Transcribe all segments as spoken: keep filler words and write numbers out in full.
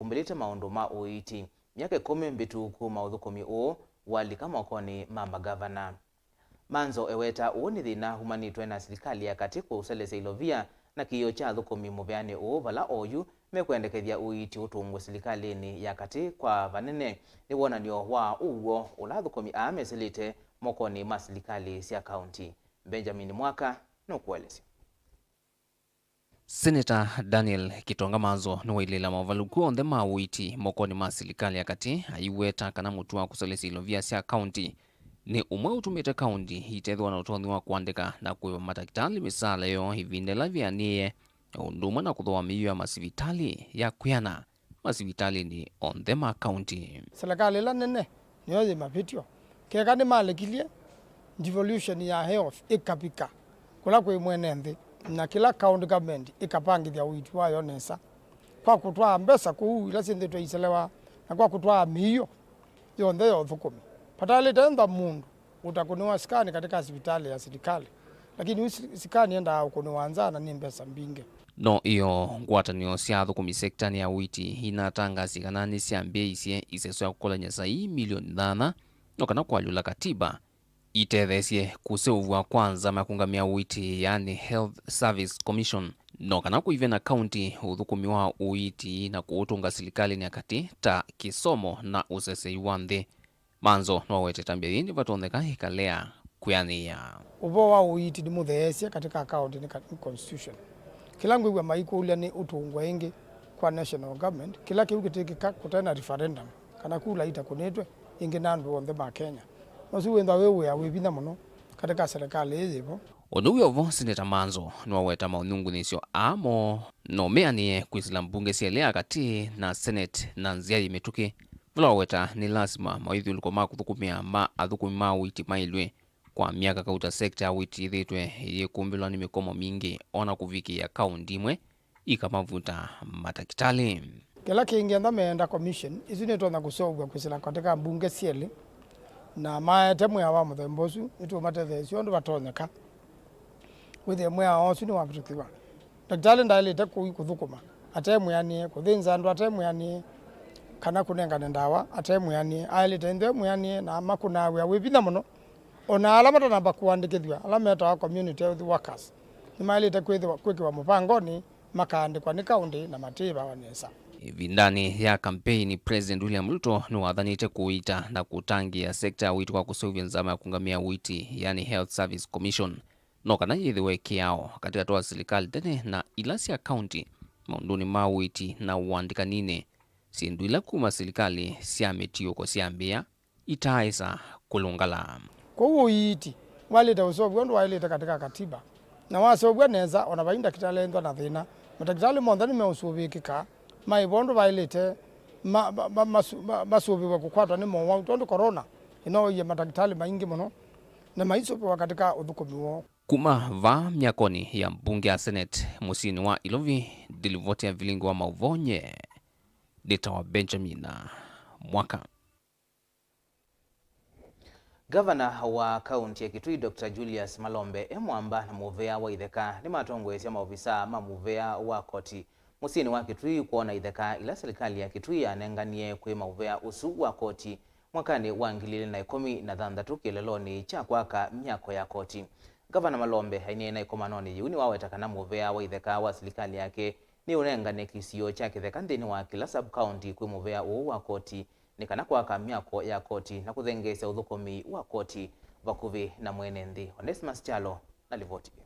ũmbĩlĩte maũndũ ma ũiiti. Myaka ĩkũmi mbĩtũku kuma ũthũkũmi ũũ walika mokonĩ ma magavana. Manzo eweta ũũ nĩ thĩna umanĩtwe na silikalĩ ya katĩ kũselesya ilovia na kĩĩo kya athũkũmi mũveanĩ ũũ, vala oyu mekwendekethya ũiiti ũtũngwe silikalĩnĩ ya katĩ kwa vanene. Nĩ wonany'o wa ũw'o ũla athũkũmi aa mesĩlĩte mokonĩ ma silikalĩ sya kaunti. Benjamin Mwaka nũkũelesya. Seneta Daniel Kitonga Manzo nĩwailĩĩla movalũku onthe ma ũiiti mokonĩ ma silikalĩ ya katĩ, aiweta kana mũtuo wa kũselesya ilovia sya kaunti nĩ ũmwe ũtumĩte kaunti itethĩwa na ũtonyi wa kũandĩka na kũĩva matakĩtalĩ mĩsaala yoo ĩvinda ĩla veanĩe, o ũndũ ũmwe na kũthooa mĩio ya masivitalĩ ya kwĩana masivitalĩnĩ onthe ma kaunti. Silikalĩ ĩla nene nĩyo yĩ mavĩtyo. Keka nĩmalekilye devolution ya health ĩkavika kũla kwĩ mwene nthĩ, na kĩla county government ĩkavangĩthya ũiiti wayo nesa, kwa kũtwaa mbesa kũu ila syĩthĩtwe iselewa, na kwa kũtwaa mĩio yonthe ya ũthũkũmi. Vataĩlĩte ntha mũndũ ũtakũnĩwa sikani katika sivitalĩ ya silikalĩ, lakini yu si-, sikani yendaa ũkũnĩwa nza na nĩ mbesa mbingĩ. No ĩyo ngwatanĩo sya athũkũmi sektanĩ ya ũiiti inatangasie kana nĩsyambĩĩisye iseso ya kũkolany'a saii milioni thanthatũ, no kana kũalyũla katiba, itetheesye kũseũvw'a kwa nzama ya kũngamĩa ũiiti, yaani Health Service Commission, no kana kũivya na kaunti ũthũkũmi wa ũiiti na kũũtũnga silikalĩnĩ ya katĩ ta kĩsomo na ũsesei wa nthĩ. Manzo nĩwawetete ambĩa yĩĩ nĩvatonyeka ĩkalea kwĩanĩĩa. Ũvoo wa ũiiti nĩ mũtheesye katika kaunti nĩ ka-, nĩ constitution. Kĩla ngwĩw'a maikũlya nĩ ũtũngwa ĩngĩ kwa national government, kĩla kĩu kĩtĩkĩka kũte na referendum kana kula itakũnĩtwe ĩngĩ na andũ onthe ma Kenya. Ũsu wĩthwa wĩ wĩa wĩ vinya mũno katika serikali ĩĩ yĩvo. Ũndũ wĩ o vo, Seneta Manzo nĩwaweta maũnyungunyĩsyo aa moo no meanĩe kwĩsĩla mbunge syelĩ ya katĩ na Senate na nzĩa yĩ mĩtũkĩ, vala waweta nĩ lasima mawĩthyũlũko ma kũthũkũmĩa ma athũkũmi ma ũiiti maĩlw'e kwa myaka kauta sekta ya ũiiti yĩthĩĩtwe yĩkũmbĩlwa nĩ mĩkomo mingĩ, o na kũvikĩĩa kaunti imwe ikamavuta matakĩtalĩ. Kĩla kĩngĩ enda meenda commission, isu nĩtonya kũseũvw'a kwĩsĩla katika mbunge syelĩ, na maete mwĩao wa mũthemba ũsu, nĩtũũmatetheesya ũndũ vatonyeka. Wĩthĩe mwĩao ũsu nĩwavĩtũkĩw'a. Ndakĩtalĩ ndaĩlĩte kũi kũthũkũma ate mwĩanĩe, kũthĩnza andũ ate mwĩanĩe, kana kũnengane ndawa ate mwĩanĩe. Aĩlĩte ĩndĩ e mwĩanĩe na makũnaa wĩa wĩ vinya mũno. O na ala matanamba kũandĩkĩthw'a, ala metawa community health workers, nĩmaĩlĩte kwĩthĩwa, kwĩkĩwa mũvangonĩ makaandĩkwa nĩ kaũntĩ na matĩĩvawa nesa. Ĩvindanĩ ya kampeini, President William Ruto nĩwathanĩte kũita na kũtangĩĩa sekta ya ũiiti kwa kũseũvya nzama ya kũngamĩa ũiiti, yani Health Service Commission, no kana yĩthĩwe kĩao katĩkatĩ wa silikalĩ nene na ila sya kaunti maũndũnĩ ma ũiiti na ũandĩkaninĩ, syĩndũ ila kuma silikalĩ sya mĩtiũko syambĩĩa itaaĩsa kũlũngala. Kwoou ũiiti waĩlĩte ũseũvw'a ũndũ waĩlĩte katika katiba, na waseũvw'a nesa, o na vai ndakĩtalĩ ethĩwa na thĩna, matakĩtalĩ monthe nĩmeũsũvĩĩkĩka, maĩva ũndũ vaĩlĩte ma-, ma-, ma-, masu-, ma-, masũvĩwe kũkwatwa nĩ mowau, tondũ corona ĩnoeie matakĩtalĩ maingĩ mũno, na maisũvĩwa katika ũthũkũmi woo. Kuma vaa myakonĩ ya mbunge ya Senate mũsyĩnĩ wa Ilovi, ndilivotia vilingi wa maũvoo nye, nĩtawa Benjamin Mwaka. Ngavana wa kaunti ya Kitui, Doctor Julius Malombe e Mwamba na mũvea wa itheka nĩmatongoesya maovisaa ma mũvea wa koti mũsyĩnĩ wa Kitui kwona itheka ila silikalĩ ya Kitui yanenganie kwĩ maũvea ũsu wa koti mwakanĩ wa ngili ilĩ na ĩkũmi na thanthatũ kĩeleelonĩ kya kwaka myako ya koti. Ngavana Malombe aineena ĩkomanonĩ yĩu nĩwaweta kana mũvea wa itheka wa silikalĩ yake nĩũnengane kĩsio kya kĩtheka nthĩnĩ wa kĩla sub-county kwĩ mũvea ũũ wa koti nĩ kana kwaka myako ya koti na kũthengeesya ũthũkũmi wa koti vakuvĩ na mwene nthĩ. Onesmus Kyalo na livoti ĩĩ.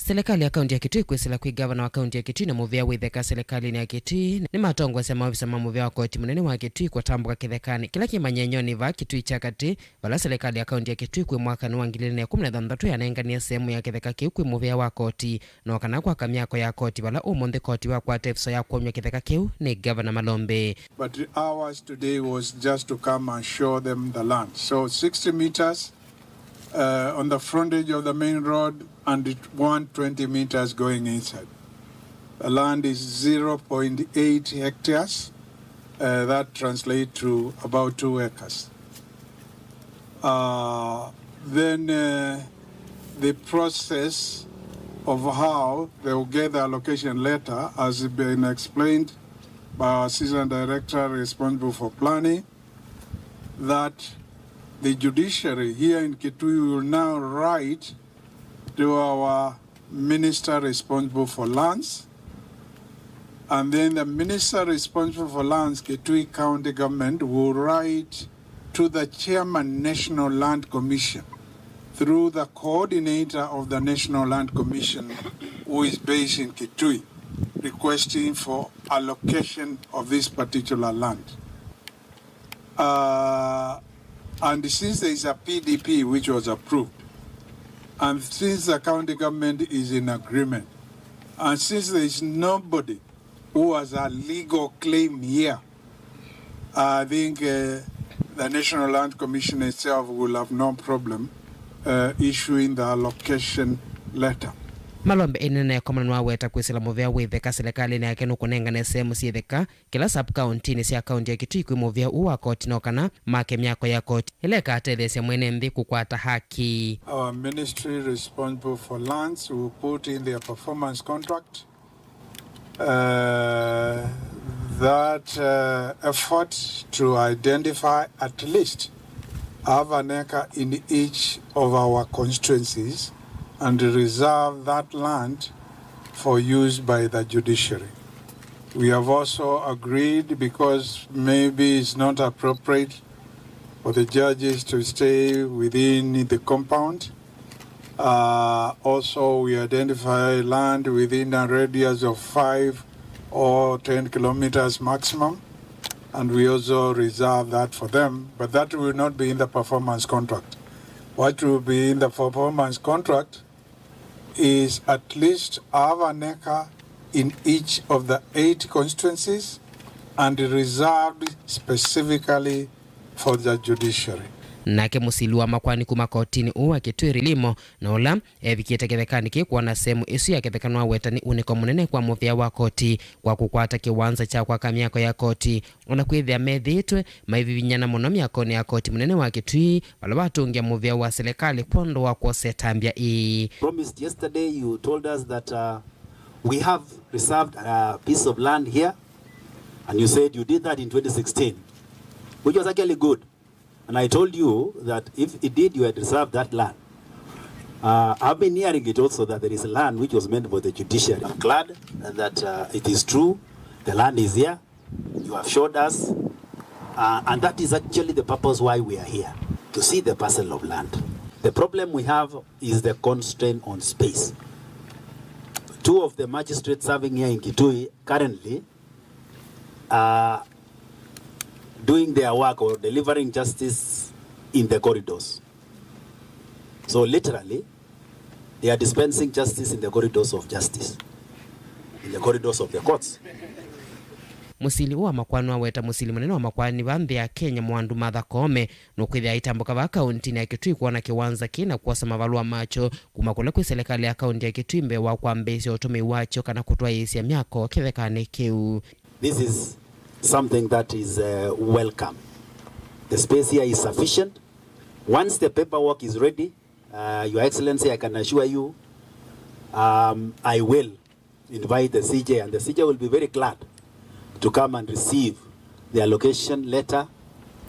Silikalĩ ya kaunti ya Kitui kwĩsĩla kwĩ ngavana wa kaunti ya Kitui na mũvea wa itheka silikalĩnĩ ya Kitui nĩmatongoesya maovisa ma mũvea wa koti mũnene wa Kitui kũtambũka kĩthekanĩ kĩla kĩ manyenyonĩ vaa Kitui kya katĩ, vala silikalĩ ya kaunti ya Kitui kwĩ mwakanĩ wa ngili ilĩ na ĩkũmi na thanthatũ yanenganie sehemu ya kĩtheka kĩu kwĩ mũvea wa koti, no kana kwaka myako ya koti, vala ũmũnthĩ koti wakwata ĩvuso ya kwonywa kĩtheka kĩu nĩ Ngavana Malombe. But ours today was just to come and show them the land. So sixty meters, uh, on the frontage of the main road and it one twenty meters going inside. The land is zero point eight hectares. Uh, that translates to about two acres. Uh, then, uh, the process of how they will get the allocation letter has been explained by our assistant director responsible for planning, that the judiciary here in Kitui will now write to our minister responsible for lands, and then the minister responsible for lands, Kitui County Government, will write to the chairman, National Land Commission, through the coordinator of the National Land Commission, who is based in Kitui, requesting for allocation of this particular land. Uh, and since there is a P D P which was approved, and since the county government is in agreement, and since there is nobody who has a legal claim here, I think, uh, the National Land Commission itself will have no problem, uh, issuing the allocation letter. Malombe ĩnene komana nĩwaweta kwĩsĩla mũvea wĩ theka silikalĩnĩ yake nũkũnengane sehemu syĩ theka kĩla sub-kauntinĩ sya kaunti ya Kitui kwĩ mũvea ũũ wa koti no kana make myako ya koti ĩla ĩkatetheesya mwene nthĩ kũkwata haki. Our ministry responsible for lands will put in their performance contract, uh, that, uh, effort to identify at least half an acre in each of our constituencies and reserve that land for use by the judiciary. We have also agreed, because maybe it's not appropriate for the judges to stay within the compound, uh, also we identify land within a radius of five or ten kilometers maximum, and we also reserve that for them, but that will not be in the performance contract. What will be in the performance contract is at least half an acre in each of the eight constituencies and reserved specifically for the judiciary. Nake mũsili wa makoani kuma kotinĩ ũũ wa Kitui Limo, na ũla evikĩte kĩthekanĩ kĩĩ kwona sehemu ĩsu ya kĩtheka nĩwaweta nĩ unĩko mũnene kwa mũvĩa wa koti kwa kũkwata kĩwanza kya kwaka myako ya koti, o na kwĩthĩa methĩĩtwe maivivinyana mũno myakonĩ ya koti mũnene wa Kitui, vala vatũngĩa mũvĩa wa silikalĩ kwondũ wa kwosa ĩtambya ĩĩ. Promised yesterday, you told us that, uh, we have reserved a piece of land here, and you said you did that in twenty sixteen, which was actually good. And I told you that if indeed you had reserved that land, uh, I've been hearing it also that there is land which was meant for the judiciary. I'm glad that, uh, it is true, the land is here. You have showed us, uh, and that is actually the purpose why we are here, to see the parcel of land. The problem we have is the constraint on space. Two of the magistrates serving here in Kitui currently are doing their work or delivering justice in the corridors. So literally, they are dispensing justice in the corridors of justice, in the corridors of the courts. Mũsili ũũ wa makoani nĩwaweta mũsili mũnene wa makoani va nthĩ ya Kenya, Mwandu Martha Koome, nũkwĩthĩa aitambũka vaa kauntinĩ ya Kitui kwona kĩwanza kĩĩ na kwosa mavalũa makyo kuma kũla kwĩ silikalĩ ya kaunti ya Kitui mbee wa kwambĩĩsya ũtũmĩi wakyo kana kũtwaĩĩsya myako kĩthekanĩ kĩu. This is something that is, uh, welcome. The space here is sufficient. Once the paperwork is ready, uh, Your Excellency, I can assure you, um, I will invite the C J, and the C J will be very glad to come and receive the allocation letter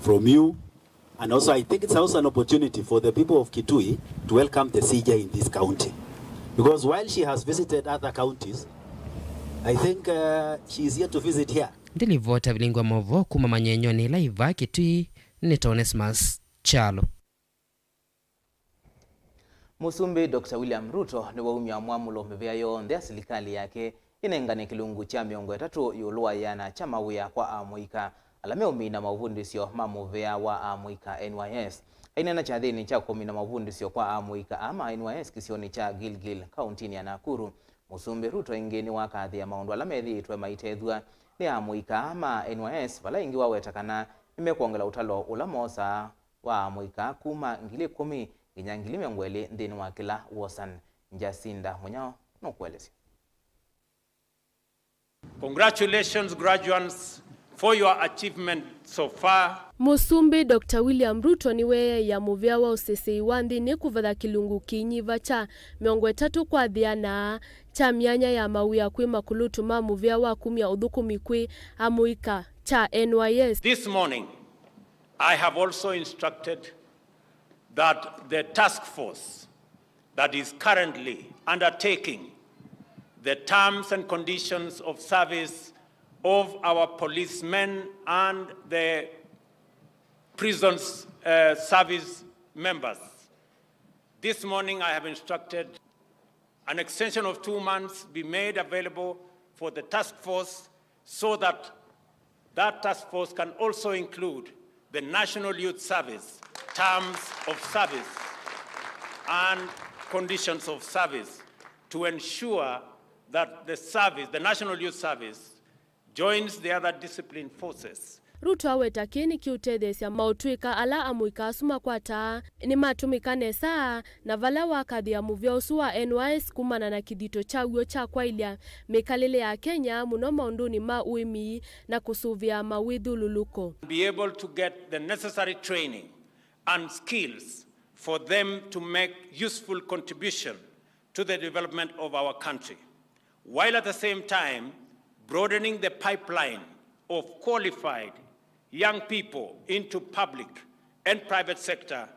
from you. And also, I think it's also an opportunity for the people of Kitui to welcome the C J in this county. Because while she has visited other counties, I think, uh, she is yet to visit here. Ndilivota vilingwa mavo kuma manyenyoni laiva Kitui nĩ Onesmus Kyalo. Mũsumbĩ Doctor William Ruto nĩwaumya mwamũlo mĩvĩa yonthe ya silikalĩ yake ĩnengane kĩlungu kya mĩongo ĩtatũ ĩũlũ wa ĩana kya mawĩa kwa amũika ala meũmina maũvundĩsyo ma mũvĩa wa amũika, N Y S. Aineena kyathĩnĩ kya kũmina maũvundĩsyo kwa amũika aa ma N Y S kĩsionĩ kya Gilgil, kauntinĩ ya Nakuru, Mũsumbĩ Ruto ĩngĩ nĩwakathĩĩa maũndũ ala methĩĩtwe maitethw'a nĩ amũika aa ma N Y S, vala ĩngĩ waweta kana nĩmekwongela ũtalo ũla moosaa wa amũika kuma ngili ĩkũmi nginya ngili mĩongo ĩlĩ nthĩnĩ wa kĩla wosan. Jacinda Mũnyao nũkũelesya. Congratulations, graduates, for your achievement so far. Mũsumbĩ Doctor William Ruto nĩweeĩa mũvĩa wa ũseseĩ wa nthĩnĩ kũvatha kĩlungu kĩinyiva kya mĩongo ĩtatũ kwa yĩana kya myanya ya mawĩa kwĩ makulũtũ ma mũvĩa wa kumya ũthũkũmi kwĩ amũika kya N Y S. This morning, I have also instructed that the task force that is currently undertaking the terms and conditions of service of our policemen and the prisons, uh, service members. This morning I have instructed an extension of two months be made available for the task force so that that task force can also include the National Youth Service terms of service and conditions of service to ensure that the service, the National Youth Service, joins the other disciplined forces. Ruto aweta kĩĩ nĩkĩũtetheesya maũtw'ĩka ala amũika asu makwataa nĩmatũmĩka nesa, na vala wakathĩa mũvĩa ũsu wa N Y S kumana na kĩthito kyaw'o kya kwaĩlya mĩkalĩle ya Kenya, mũno maũndũnĩ ma ũĩmi na kũsũvĩa mawĩthyũlũlũko. Be able to get the necessary training and skills for them to make useful contribution to the development of our country, while at the same time broadening the pipeline of qualified young people into public and private sector,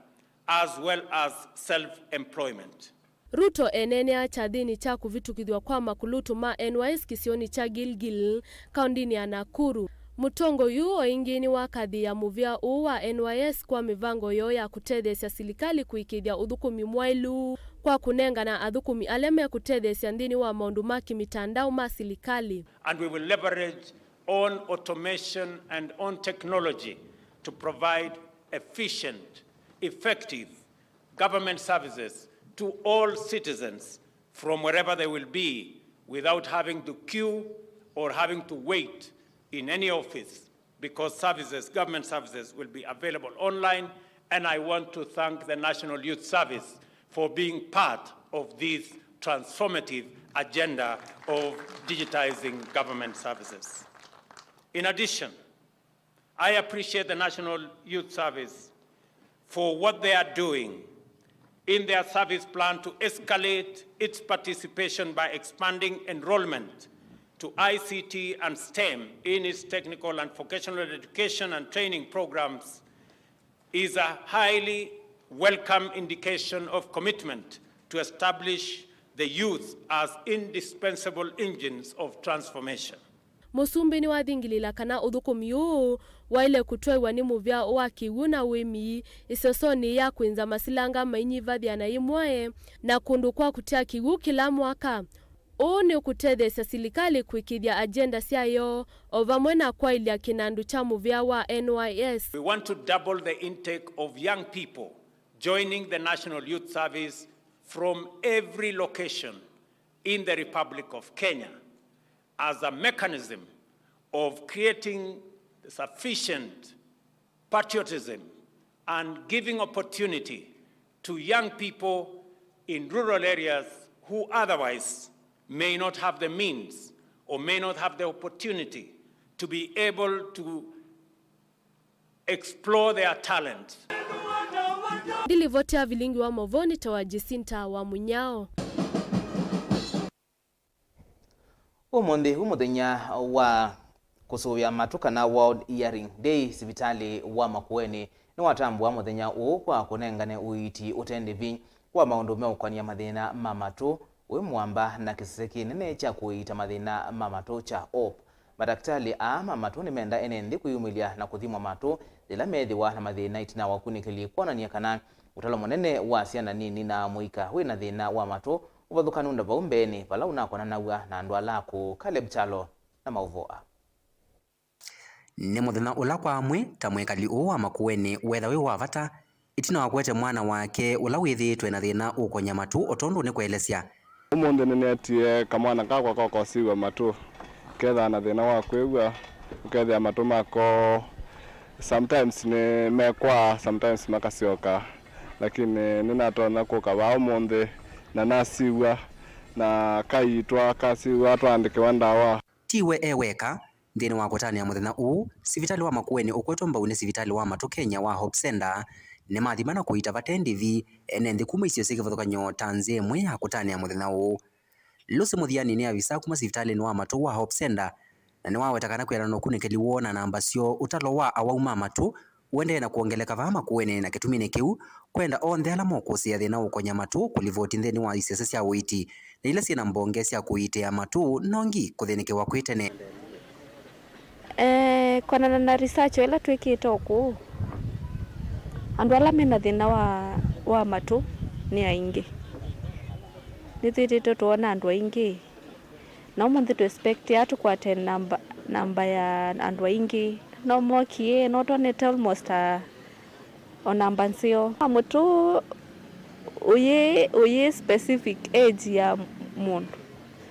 as well as self-employment. Ruto eneenea kyathĩnĩ kya kũvĩtũkĩthw'a kwa makulũtũ ma N Y S kĩsionĩ kya Gilgil, kaũndĩnĩ ya Nakuru. Mũtongoi ũũ o ĩngĩ nĩwakathĩĩa mũvĩa ũũ wa N Y S kwa mĩvango yoo ya kũtetheesya silikalĩ kũĩkĩĩthya ũthũkũmi mwaĩlu kwa kũnengana athũkũmi ala mekũtetheesya nthĩnĩ wa maũndũ ma kĩmĩtandao ma silikalĩ. And we will leverage on automation and on technology to provide efficient, effective government services to all citizens from wherever they will be without having to queue or having to wait in any office, because services, government services, will be available online. And I want to thank the National Youth Service for being part of this transformative agenda of digitizing government services. In addition, I appreciate the National Youth Service for what they are doing in their service plan to escalate its participation by expanding enrollment to I C T and STEM in its technical and vocational education and training programs is a highly welcome indication of commitment to establish the youth as indispensable engines of transformation. Mũsumbĩ nĩwathingilĩla kana ũthũkũmi ũũ waĩle kũtwaĩwa nĩ mũvĩa wa kĩw'ũ na ũĩmi ĩsesonĩ ya kwĩnza masilanga mainyivathya na ĩmwe na kũndũ kwa kũtea kĩw'ũ kĩla mwaka. Ũũ nĩũkũtetheesya silikalĩ kũĩkĩĩthya agenda syayo o vamwe na kwaĩlya kĩnandũ kya mũvĩa wa N Y S. We want to double the intake of young people joining the National Youth Service from every location in the Republic of Kenya as a mechanism of creating sufficient patriotism and giving opportunity to young people in rural areas who otherwise may not have the means or may not have the opportunity to be able to explore their talent. Ndilivoti ya vilingi wa movoni ta wa Jacinta wa Munyao. Ũmũnthĩ wĩ mũthenya wa kũsũvĩa matũ kana World Hearing Day, sivitalĩ wa Makueni nĩwatambũa mũthenya ũũ kwa kũnengane ũiiti ũte ndĩvi kwa maũndũ meũkonĩa mathĩna ma matũ, wĩ mũamba na kĩsese kĩnene kya kũiita mathĩna ma matũ kya Hope. Madakĩtalĩ aa ma matũ nĩmenda ene nthĩ kwĩyumĩlya na kũthimwa matũ yĩla meethĩwa na mathĩna ĩtina wa kunĩkĩli kwonany'a kana ũtalo mũnene wa syana nini na mũika wĩ na thĩna wa matũ ũvathũkanu na vau mbeenĩ vala ũnakonanaw'a na andũ ala akũũ. Caleb Kyalo na maũvoo aa. Nĩ mũthenya ũla kwa amwe ta mwĩkali ũũ wa Makueni wetha wĩ wa vata ĩtina wa kũete mwana wake ũla wĩthĩĩtwe na thĩna ũkony'a matũ o tondũ nĩkũelesya. Ũmũnthĩ nĩneetie kamwana kakwa kokosiw'a matũ kethĩwa na thĩna wa kwĩw'a, ũkethĩa matũ mako sometimes nĩ mekwaa, sometimes makasyoka, lakini nĩnatonya kũka vaa ũmũnthĩ na nasiw'a na kaiitwa kasiw'a twaandĩkĩwa ndawa. Ti we e weka, Nthĩnĩ wa kũtanĩa mũthenya ũũ, sivitalĩ wa Makueni ũkwetwe mbau nĩ sivitalĩ wa matũ Kenya wa Hope Centre, nĩmathima na kũita vate ndĩvi ene nthĩ kuma isio syĩ kĩvathũkany'o ta nzĩa ĩmwe ya kũtanĩa mũthenya ũũ. Lucy Mũthiani nĩ avisa kuma sivitalĩnĩ wa matũ wa Hope Centre, na nĩwaweta kana kwĩanana na ũkunĩkĩli woo na namba syoo, ũtalo wa awau ma matũ ũendee na kwongeleka vaa Makueni, na kĩtuminĩ kĩu, kwenda onthe ala mokũsĩĩa thĩna wa ũkonya matũ kũlivoti nthĩnĩ wa isese sya ũiiti na ila syĩ na mbonge sya kũiitĩa matũ nongi kũthĩnĩkĩwa kwĩ tene. Eh, kwanana na research ĩla twĩkĩte o kũu, andũ ala mena thĩna wa, wa matũ nĩ aingĩ. Nĩtwĩtĩte tũona andũ aingĩ. Na ũmũnthĩ tũ expectia tũkwate namba, namba ya andũ aingĩ. No mokie, no twonete almost a, o namba nzeo. Wa mũtũ ũyĩ, ũyĩ specific age ya mũndũ,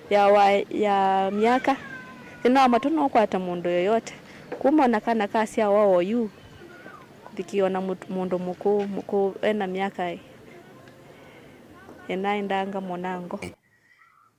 ya wa, ya myaka. Thĩna wa matũ no ũkwata mũndũ yoyote. Kuma ona kana kasyawa oyu, kũvikĩa ona mũt-, mũndũ mũkũũ, mũkũũ ena myaka ĩna endanga mũnango.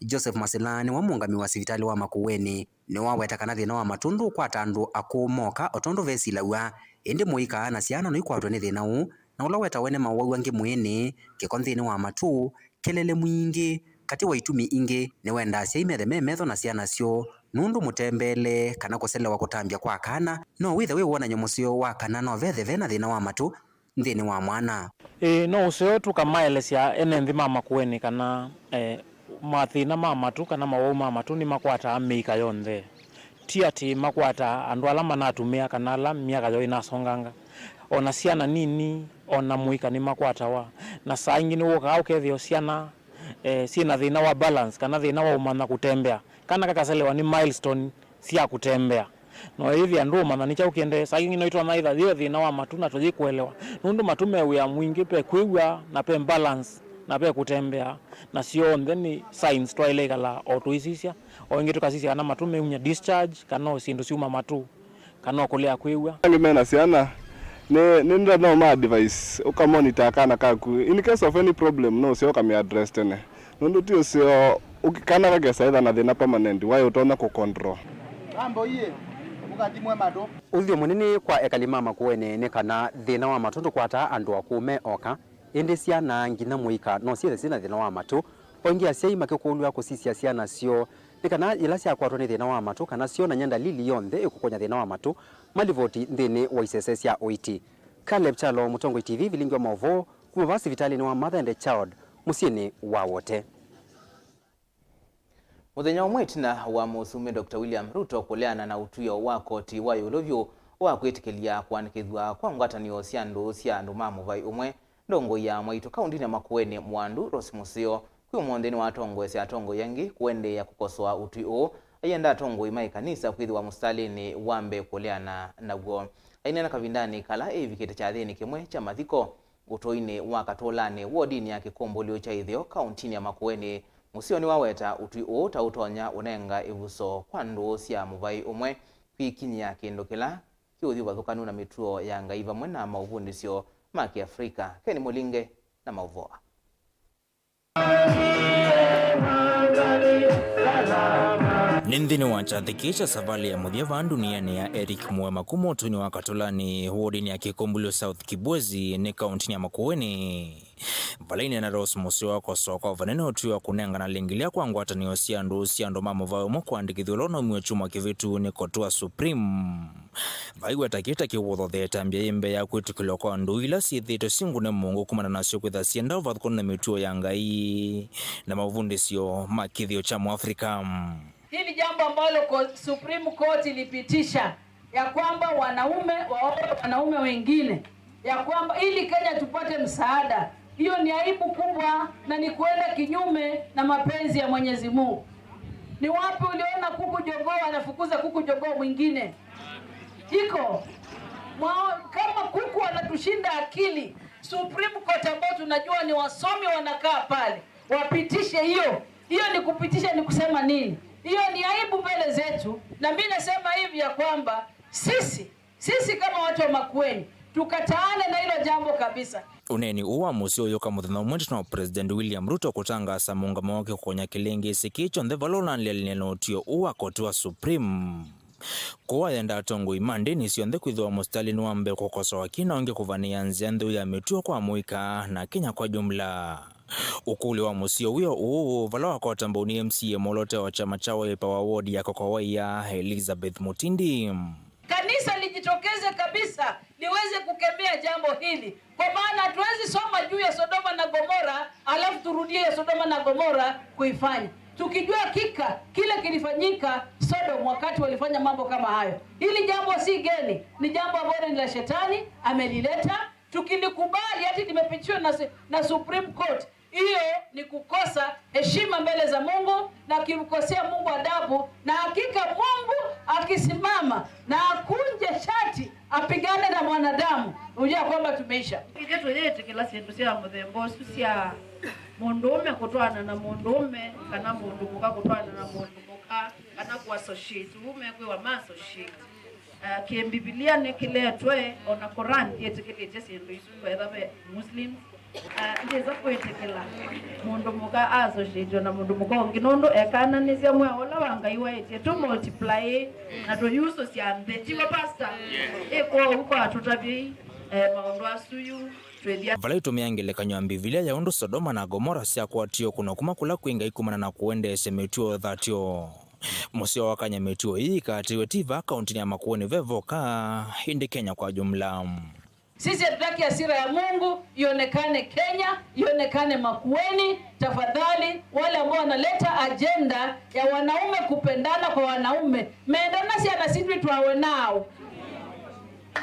Joseph Masila nĩwe mũũngami wa sivitalĩ wa Makueni. Nĩwaweta kana thĩna wa matũ ndũkwata andũ akũũ moka o tondũ vesilaw'a, ĩndĩ mũika na syana noikwatwe nĩ thĩna ũũ, na ũla wetawe nĩ mawau angĩ mwĩĩnĩ, kĩko nthĩnĩ wa matũ, kelele mwingĩ, katĩ wa itumi ingĩ, nĩwendaa asyai methe me metho na syana syoo, nũndũ mũtembeele kana kũselewa kũtambya kwa kana no wĩthe wĩ wonany'o mũseo wa kana no vethe ve na thĩna wa matũ nthĩnĩ wa mwana. Ĩĩ, no ũseo tũkamaelesya ene nthĩ ma Makueni kana, eh, mathĩna ma matũ kana mawau ma matũ nĩmakwataa mĩika yonthe. Ti atĩ makwataa andũ ala manatũmĩa kana ala myaka yoo ĩnasonganga. O na syana nini, o na mũika nĩmakwatawa. Na saa ingĩ nĩwũkaa ũkethĩa o syana, eh, syĩ na thĩna wa balance kana thĩna wa ũmanya kũtembea. Kana kakaselewa nĩ milestone sya kũtembea. No ĩthĩa ndũũmanya nĩ kyaũ kĩendee. Saa ingĩ no ĩtonya ĩtha yĩ thĩna wa matũ na tũyĩkũelewa. Nũndũ matũ me wĩa mwingĩ, ve kwĩw'a, na ve balance, na ve kũtembea, na syonthe nĩ signs twaĩle ĩkala o tũisisya. O ĩngĩ tũkasisya kana matũ meumya discharge, kana o syĩndũ syuma matũ, kana o kũlea kwĩw'a. Angĩ mena syana, nĩ, nĩnda no ma advice, ũkamonitor kana kaku. In case of any problem, no ũseo ũkamĩ address tene. Nũndũ ti ũseo, ũki-, kana kakesa ĩtha na thĩna permanent, waĩ ũtonya kũ control. Mambo iye, mũkathimwe matũ. Ũthyo mũnene kwa ekali ma Makueni nĩ kana thĩna wa matũ ndũkwataa andũ akũũ me oka, ĩndĩ syana nginya mũika no syĩthe syĩ na thĩna wa matũ. O ĩngĩ asyai makĩkũlw'a kũsisya syana syoo nĩ kana yĩla syakwatwa nĩ thĩna wa matũ kana syonany'a ndalili yonthe ĩkũkonya thĩna wa matũ, malivoti nthĩnĩ wa isese sya ũiiti. Caleb Kyalo, Mũtongoi T V, vilingi wa maũvoo kuma vaa sivitalĩnĩ wa Mother and Child mũsyĩnĩ wa Wote. Mũthenya ũmwe ĩtina wa Mũsumbĩ Doctor William Ruto kũleana na ũtw'ĩo wa koti wa ĩũlũ vyũ wa kwĩtĩkĩlya kũandĩkĩthw'a kwa ngwatanĩo sya ndũũ sya andũ ma mũvaĩ ũmwe, ndongoi ya mwaitũ kaũndĩnĩ ya Makueni Mwandu Rose Mũseo kwĩ ũmũnthĩ nĩwatongoesya atongoi angĩ kũendeea kũkosoa ũtwi ũũ, aienda atongoi ma ĩkanisa kwĩthĩwa mũsitalĩnĩ wa mbee kũleana naw'o. Aineena kavindanĩ kala eĩvikĩte kyathĩnĩ kĩmwe kya mathiko, ũtũinĩ wa Katũlanĩ, wodinĩ ya Kĩkũmbũlyo kya Ĩtheo, kaũntinĩ ya Makueni, Mũseo nĩwaweta ũtwi ũũ ta ũtonya ũnenga ĩvuso kwa ndũũ sya mũvaĩ ũmwe kwĩkinyĩa kĩndũ kĩla kĩũthi ũvathũkanu na mĩtuo ya Ngai vamwe na maũvundĩsyo ma Kĩafrika. Ken Mũlinge na maũvoo. Nĩ nthĩnĩ wa kyathĩ kĩĩ kya savalĩ ya mũthya vaa ndunianĩ ya Eric Muema kuma ũtũinĩ wa Katũlanĩ, wodinĩ ya Kĩkũmbũlyo South Kibwezi, nĩ kaũntinĩ ya Makueni, vala aineena Rose Mũseo akosoa kwa vanene ũtwi wa kũnengana lĩngĩlya kwa ngwatanĩo sya ndũũ sya andũ ma mũvaĩ ũmwe kũandĩkĩthw'a ũla ũnaumiwe kyumwa kĩvĩtu nĩ koti wa Supreme. Vaiweta kĩta kĩwothothea ĩtambya yĩ mbee ya kwĩtĩkĩlwa kwa ndũũ ila syĩthĩĩtwe syĩ ngũne mũongo kumana nasyo kwĩtha syenda ũvathũkanu na mĩtuo ya Ngai na mavundĩsyo ma kĩthĩo kya Mũafrika. Hili jambo ambalo ko-, Supreme Court ilipitisha ya kwamba wanaume waoe wanaume wengine, ya kwamba ili Kenya tupate msaada, hiyo ni aibu kubwa na ni kuenda kinyume na mapenzi ya Mwenyezi Mungu. Ni wapi uliona kuku jogoo anafukuza kuku jogoo mwingine? Iko. Mwa-, kama kuku wanatushinda akili, Supreme Court ambao tunajua ni wasomi wanakaa pale, wapitishe hiyo. Hiyo ni kupitisha ni kusema nini? Hiyo ni aibu mbele zetu, na mimi nasema hivi ya kwamba sisi, sisi kama watu wa Makueni, tukataane na hilo jambo kabisa. Ũneeni ũũ wa Mũseo ũyũka mũthenya ũmwe ĩtina wa President William Ruto kũtangaasa mũũngamo wake kũkonya kĩlĩngĩĩsĩ kĩĩ kyonthe vala ũnalĩanĩlya na ũtw'ĩo ũũ wa koti wa Supreme. Kwoou ayenda atongoi ma ndĩni syonthe kwĩthĩwa mũsitalĩnĩ wa mbee kũkosoa kĩ na ũngĩ kũvanĩĩa nzĩa ntheu ya mĩtuo kwa mũika na Kenya kwa jumla. Ũkũlyo wa mũseo wĩo ũũ, vala wakota mbau nĩ M C A mwoloote wa kyama kya Wiper wa ward ya Kokowaia, Elizabeth Mutindi. Kanisa lijitokeze kabisa liweze kukemea jambo hili, kwa maana hatuwezi soma juu ya Sodoma na Gomora alafu turudie ya Sodoma na Gomora kuifanya, tukijua hakika kile kilifanyika Sodom wakati walifanya mambo kama hayo. Hili jambo si geni, ni jambo ambalo ni la shetani amelileta. Tukilikubali hati limepitishwa na, su- na Supreme Court, hiyo ni kukosa heshima mbele za Mungu na kimkosea Mungu adabu, na hakika Mungu akisimama na akunje shati apigane na mwanadamu, ujua kwamba tumeisha. Ithyĩ tũyĩtĩkĩla syĩndũ sya mũthemba ũsu sya mũndũũme kũtwaana na mũndũũme, kana mũndũ mũka kũtwaana na mũndũ mũka, kana kũassociate ũu mekwĩwa ma associate. Ah, kĩmbivilia nĩkĩletwe, ona Quran yĩtĩkĩlĩtye syĩndũ isu, whether ve Muslims. Ah, ndĩsa kwĩtĩkĩla mũndũ mũka associate na mũndũ mũka ũngĩ, nũndũ ekananĩsya mweo ũla wa Ngai waĩtye tũ multiply na tũyusũsya nthĩ, tiw'o, Pastor? Ĩ kwoou kwa tũtavyei, eh, maũndũ asu yu twĩthya. Vala itũmĩa ngelekany'o ya Mbivilia ya ũndũ Sodoma na Gomora syakwatie ũkũno kuma kũla kwĩ Ngai kumana na kũendeesya mĩtuo thatu. Mũseo wakany'a mĩtuo ĩĩ ĩkaatĩwe ti vaa kaũntĩnĩ ya Makueni ve voka, ĩndĩ Kenya kwa jumla. Sisi hatutaki hasira ya Mungu ionekane Kenya, ionekane Makueni. Tafadhali, wale ambao wanaleta ajenda ya wanaume kupendana kwa wanaume, mendana syana sitwĩ twawe nao.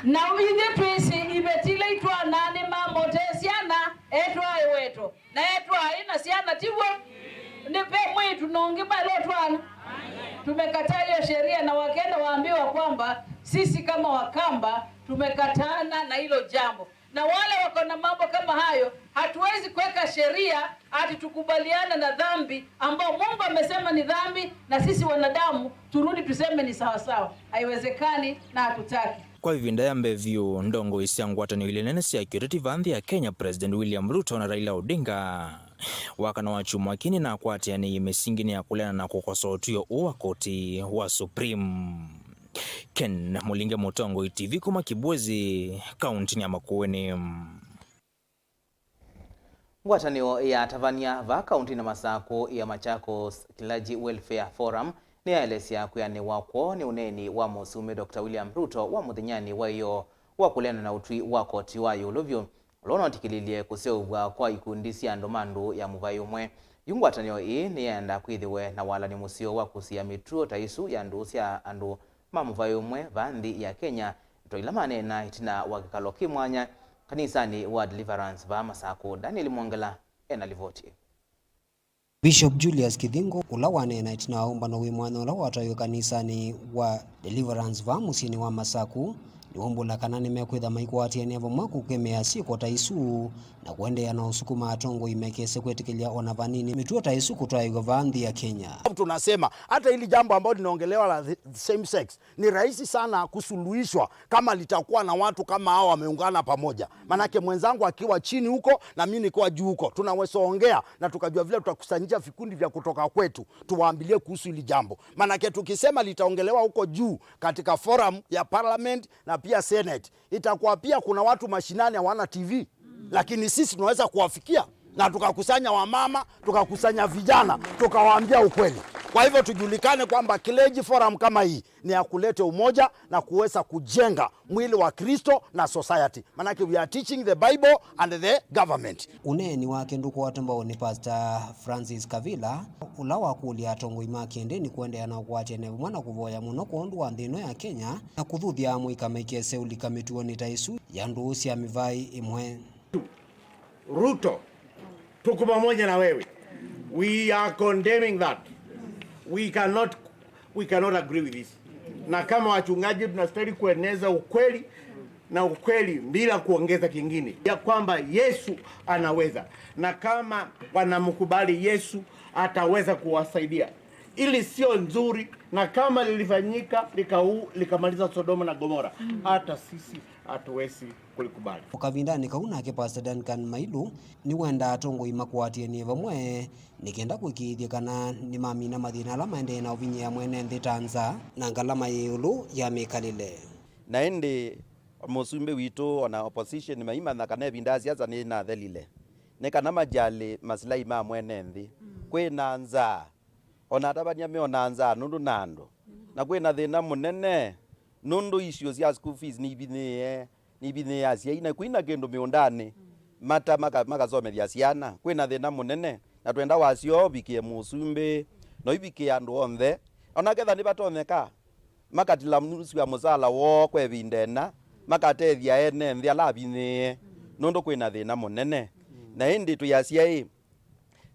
Na ithyĩ twĩsĩ iveti ila itwanaa nĩmamotee syana etwae weto. Na etwae na syana, tiw'o? Nĩ ve mwĩĩtu na ũngĩ mailotwana. Tumekataa hiyo sheria, na Wakenya waambiwa kwamba sisi kama Wakamba tumekatana na hilo jambo. Na wale wako na mambo kama hayo, hatuwezi kuweka sheria ati tukubaliana na dhambi ambao Mungu amesema ni dhambi na sisi wanadamu turudi tuseme ni sawasawa. Haiwezekani na hatutaki. Kwa ĩvinda ya mbee vyũ, ndongoi sya ngwatanĩo ilĩ nene sya kĩũteti vaa nthĩ ya Kenya, President William Ruto na Raila Odinga, wakana wa kyumwa kĩĩ nĩnakwatĩanĩie mĩsinginĩ ya kũleana na kũkosoa ũtw'ĩo ũũ wa koti wa Supreme. Ken Mũlinge, Mũtongoi T V, kuma Kibwezi, kaũntĩnĩ ya Makueni. Ngwatanĩo ya atavany'a vaa kaũntĩnĩ ya Masakũ ya Machakos Clergy Welfare Forum nĩyaelesya kwĩanĩwa kwoo nĩ ũneeni wa Mũsumbi Doctor William Ruto wa mũthenyanĩ wa ĩyoo wa kũleana na ũtwi wa koti wa ĩũlũ vyũ, ũla ũnotikĩlilye kũseũvw'a kwa ikundi sya andũ ma ndũũ ya mũvaĩ ũmwe. Yu ngwatanĩo ĩĩ nĩyaenda kwĩthĩwe na walany'o mũseo wa kũsiĩa mĩtuo ta ĩsu ya ndũũ sya andũ ma mũvaĩ ũmwe vaa nthĩ ya Kenya, ndeto ila maneena ĩtina wa kĩkalo kĩ mwanya kanisanĩ wa Deliverance vaa Masakũ. Daniel Mwongela ena livoti. Bishop Julius Kithingo, ũla waneena ĩtina wa ũmbano wĩ mwanya ũla wataĩwe kanisanĩ wa Deliverance vaa mũsyĩnĩ wa Masakũ, nĩwaumbũla kana nĩmekwĩtha maikwatĩanĩa vamwe kũkemea syĩko ta isu na kũendeea na ũsukuma atongoi mekese kwĩtĩkĩlya o na vanini mĩtuo ta ĩsu kũtwaĩw'a vaa nthĩ ya Kenya. Tunasema hata hili jambo ambalo linaongelewa la the same sex ni rahisi sana kusuluhishwa kama litakuwa na watu kama hao wameungana pamoja. Manake mwenzangu akiwa chini huko na mimi nikiwa juu huko, tunaweza ongea na tukajua vile tutakusanyisha vikundi vya kutoka kwetu tuwaambilie kuhusu hili jambo. Manake tukisema litaongelewa huko juu katika forum ya parliament na pia senate, itakuwa pia kuna watu mashinani hawana T V, lakini sisi tunaweza kuwafikia na tukakusanya wamama, tukakusanya vijana, tukawaambia ukweli. Kwa hivyo tujulikane kwamba Clergy Forum kama hii ni ya kuleta umoja na kuweza kujenga mwili wa Kristo na society. Manake we are teaching the Bible and the government. Ũneeni wake ndũkwatwa mbau nĩ Pastor Francis Kavila, ũla wakũlya atongoi ma kĩndĩni kũendeea na ũkwatĩanĩa vamwe na kũvoya mũno kwondũ wa nthĩ ĩno ya Kenya na kũthuthya amũika maikese ũlika mĩtuonĩ ta ĩsu ya ndũũ sya mĩvaĩ ĩmwe. Ruto, tuko pamoja na wewe. We are condemning that. We cannot, we cannot agree with this. Na kama wachungaji tunastahili kueneza ukweli na ukweli bila kuongeza kingine, ya kwamba Yesu anaweza. Na kama wanamkubali Yesu, ataweza kuwasaidia. ili sio nzuri, na kama lilifanyika likau-, likamaliza Sodoma na Gomora, hata sisi hatuwezi kulikubali. O kavindanĩ kau nake Pastor Duncan Mailu nĩwendaa atongoi makũatĩanĩe vamwe nĩ kenda kũĩkĩĩthya kana nĩmamina mathĩna ala maendee na ũvinyĩĩa mwene nthĩ ta nzaa na ngalama yĩ ĩũlũ ya mĩkalĩle. Na ĩndĩ mũsumbĩ witũ o na opposition maimanya kana ĩvinda ya siasa nĩnathelile, nĩ kana majali masilai ma mwene nthĩ. Kwĩ na nzaa, o na atavany'a meonaa nzaa nũndũ na andũ. Na kwĩ na thĩna mũnene nũndũ issue sya school fees nĩivinyĩĩe, nĩivinyĩĩe asyai, na kwina kĩndũ mĩũndanĩ, mata maka-, makasomethya syana. Kwĩ na thĩna mũnene, na twenda wasya ũvikĩe mũsumbĩ, na ũivikĩe andũ onthe. O na ketha nĩvatonyeka, makatila nusu ya mũsala woo kwa ĩvinda ĩna, makatethya ene nthĩ ala avinyĩĩe, nũndũ kwĩ na thĩna mũnene. Na ĩndĩ twĩasya ĩ,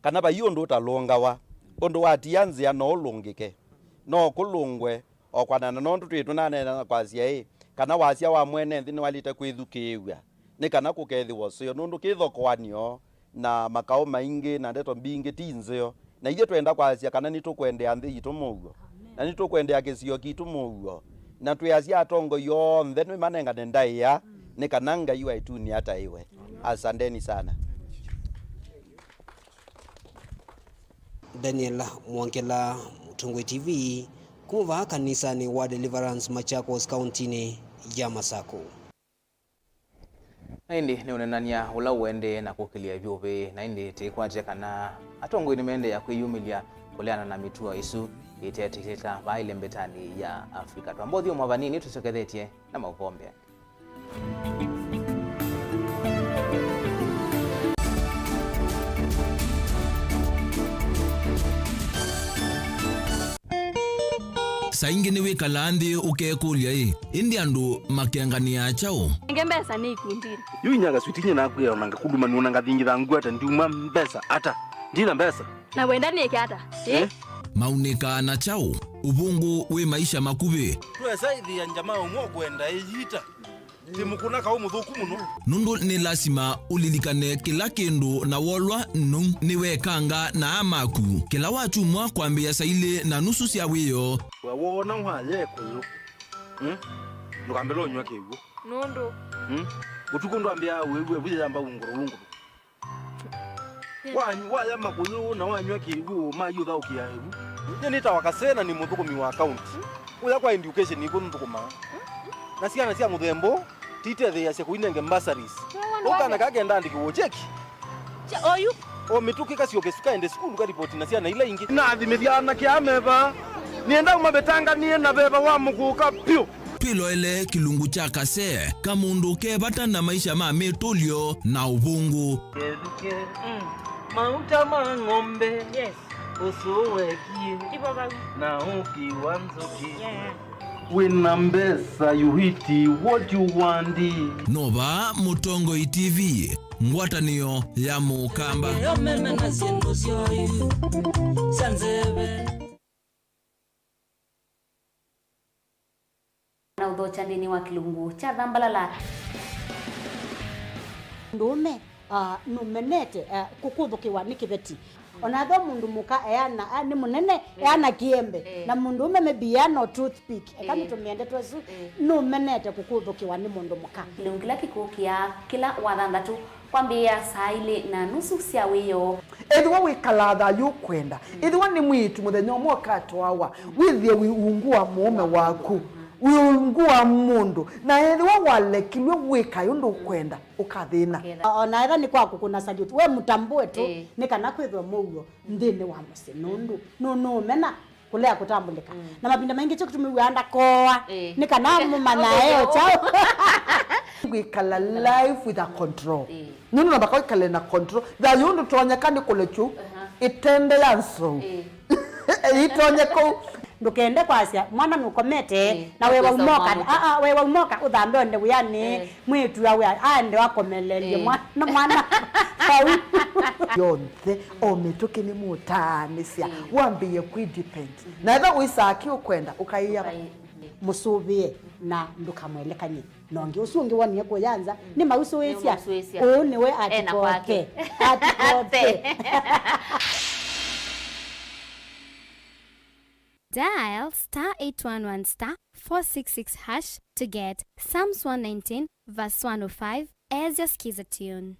kana vai ũndũ ũtalũngawa, ũndũ watia nzĩa no ũlũngĩke, no kũlũngwe, o kwanana nũndũ twĩ tũnaneena na kwasya ĩ, kana wasya wa mwene nthĩ nĩwaĩlĩte kwĩthukĩĩw'a, nĩ kana kũkethĩwa ũseo, nũndũ kĩthokoan'yo na makaũ maingĩ na ndeto mbingĩ ti nzeo. Na ithyĩ twenda kwasya kana nĩtũkwendea nthĩ yitũ mũuo, na nĩtũkwendea kĩsio kitũ mũuo, na twĩasya atongoi onthe nĩmanengane ndaĩa, nĩ kana Ngai wa ĩtunĩ ataĩwe. Asanteni sana. Daniel Mwongela, Mũtongoi T V, kuma vaa kanisanĩ wa Deliverance, Machakos, kauntinĩ ya Masaku. Na ĩndĩ nĩũnenany'a ũla ũendee na kũkĩlya vyũvĩ, na ĩndĩ tĩkwatya kana atongoi nĩmeendeea kwĩyumĩlya kũleana na mĩtuo ĩsu ĩtetĩkĩlĩka vaa ĩlembetanĩ ya Afrika. Twamba ũthyũmũa vanini tũsyokethetye na maũvoo mbee. Saa ingĩ nĩwĩkalaa nthĩ ũkekũlya-ĩ, ĩndĩ andũ makenganĩaa kyaũ? Nenge mbesa nĩ ikundinĩ. Yu inya kaswiti nye nakwĩa ona ngakulumanua na ngathingitha ngwata ndiuma mbesa ata? Ndina mbesa. Na wenda nĩke ata? Eh? Eh? Maunĩkaa na kyaũ? Ũvũngũ wĩ maisha makuvĩ. Twesa ĩthĩa njama ũmwe ũkwenda ĩyita. Ti mũkũna kaũ mũthũku mũno. Nũndũ nĩ lasima ũlilikane kĩla kĩndũ na wolwa nũu nĩwekanga na aa maku. Kĩla wakyumwa kwambĩĩa saa ilĩ na nusu sya wĩoo. We woona waya ĩkũyũ, mm? Ndũkambĩle ũnyw'a kĩw'ũ. Nũndũ? Mm? Ũtukũ ndwambĩaa wĩw'e vu yĩyamba ungũrũ ungũrũ. Wanyu waya makũyũ na wanyw'a kĩw'ũ, mayũthaũkĩa ĩvu. Nyie nĩtawa Kasee na nĩ mũthũkũmi wa kaunti. Kũya kwa education nĩkw'o nthũkũmaa. Na syana sya mũthemba ũũ titetheeasya kũinenge bursaries. Ũu kana kaa kenda andĩkĩwe cheki. Oyu. O mĩtũkĩ kasyoke sukaende sukulu karipoti na syana ila ingĩ. Nathimĩthya anake aa me vaa. Nĩenda ũmavĩtanganĩe na veva wa mũkũka vyũ. Twĩloele kĩlungu kya Kasee, kamũndũ ke vata na maisha ma mĩtũlyo na ũvũngũ. Kethukĩ, mm, mauta ma ng'ombe, yes, ũsũ wekie, ivo vau, na ũki wa nzũkĩ. Yeah. Wĩna mbesa, you eat what you want. No vaa Mũtongoi T V, ngwatanĩo ya Mũkamba. Ĩyo meme na syĩndũ syoyu sya nzeve. Na ũthokya nthĩnĩ wa kĩlungu kya Thambalala. Mũndũũme, ah, nũmenete, ah, kũkũthũkĩwa nĩ kĩveti. O na ethĩwa mũndũ mũka eana, ah, nĩ mũnene, eh, eana kĩembe. Eh. Na mũndũũme maybe eana o toothpick. Eka, eh, nĩtũmĩe ndeto ĩsu, eh, nũmenete kũkũthũkĩwa nĩ mũndũ mũka. Kĩlungu kĩla kĩkũkĩa kĩla wathanthatũ. Kwambĩĩa saa ilĩ na nusu sya wĩoo. Ethĩwa wĩkalaa thayũ ũkwenda, ethĩwa nĩ mwĩĩtu mũthenya ũmwe ũkatwawa, wĩthĩe wĩ ungu wa mũũme waku, wĩ ungu wa mũndũ, na ethĩwa walekilw'e wĩkae ũndũ ũkwenda, ũkathĩna. O na ethĩwa nĩ kwa kũkũna salute, we mũtambũe tu, ĩĩ, nĩ kana kwĩthwe mũuo nthĩnĩ wa mũsyĩ, nũndũ nũ-, nũũmena kũlea kũtambũlĩka. Mm. Na mavinda maingĩ kyo kĩtũmĩw'aa ndakoa, eh, nĩ kana mũmanya eo kyaũ. Ngwĩkala life with a control. Eh. Nũndũ namba kwĩkale na control. Thayũ ndũtonyeka nĩ kũlekyu, aha, ĩtende ya nsou. Eh. Ĩitonye kũu. Ndũkende kwasya mwana nũkomete, eh, na wewa ũkesa umoka, ũmwamũka. Aa, wewa umoka ũthambe onde wĩanĩ. Eh. Mwĩĩtu awe aende akomelelye, eh, mwana, mwana vau. Yonthe, o mĩtũkĩ nĩmũtaanĩsya, mm, wambĩĩe kwĩ depend. Mm-hmm. Na ethĩwa wĩsaa kĩ ũkwenda, ũkaĩa. Ũkaĩ-, mm, mũsũvĩe na ndũkamwelekany'e na ũngĩ. Ũsu ũngĩ wonie kũya nza, mm, nĩ mausũĩsya. Nĩ mausũĩsya. Ũũ nĩwe ena atikoke. Kwake. Atikoke. Dial star eight one one star four six six hash to get Psalms one nineteen verse one oh five as your Skiza tune.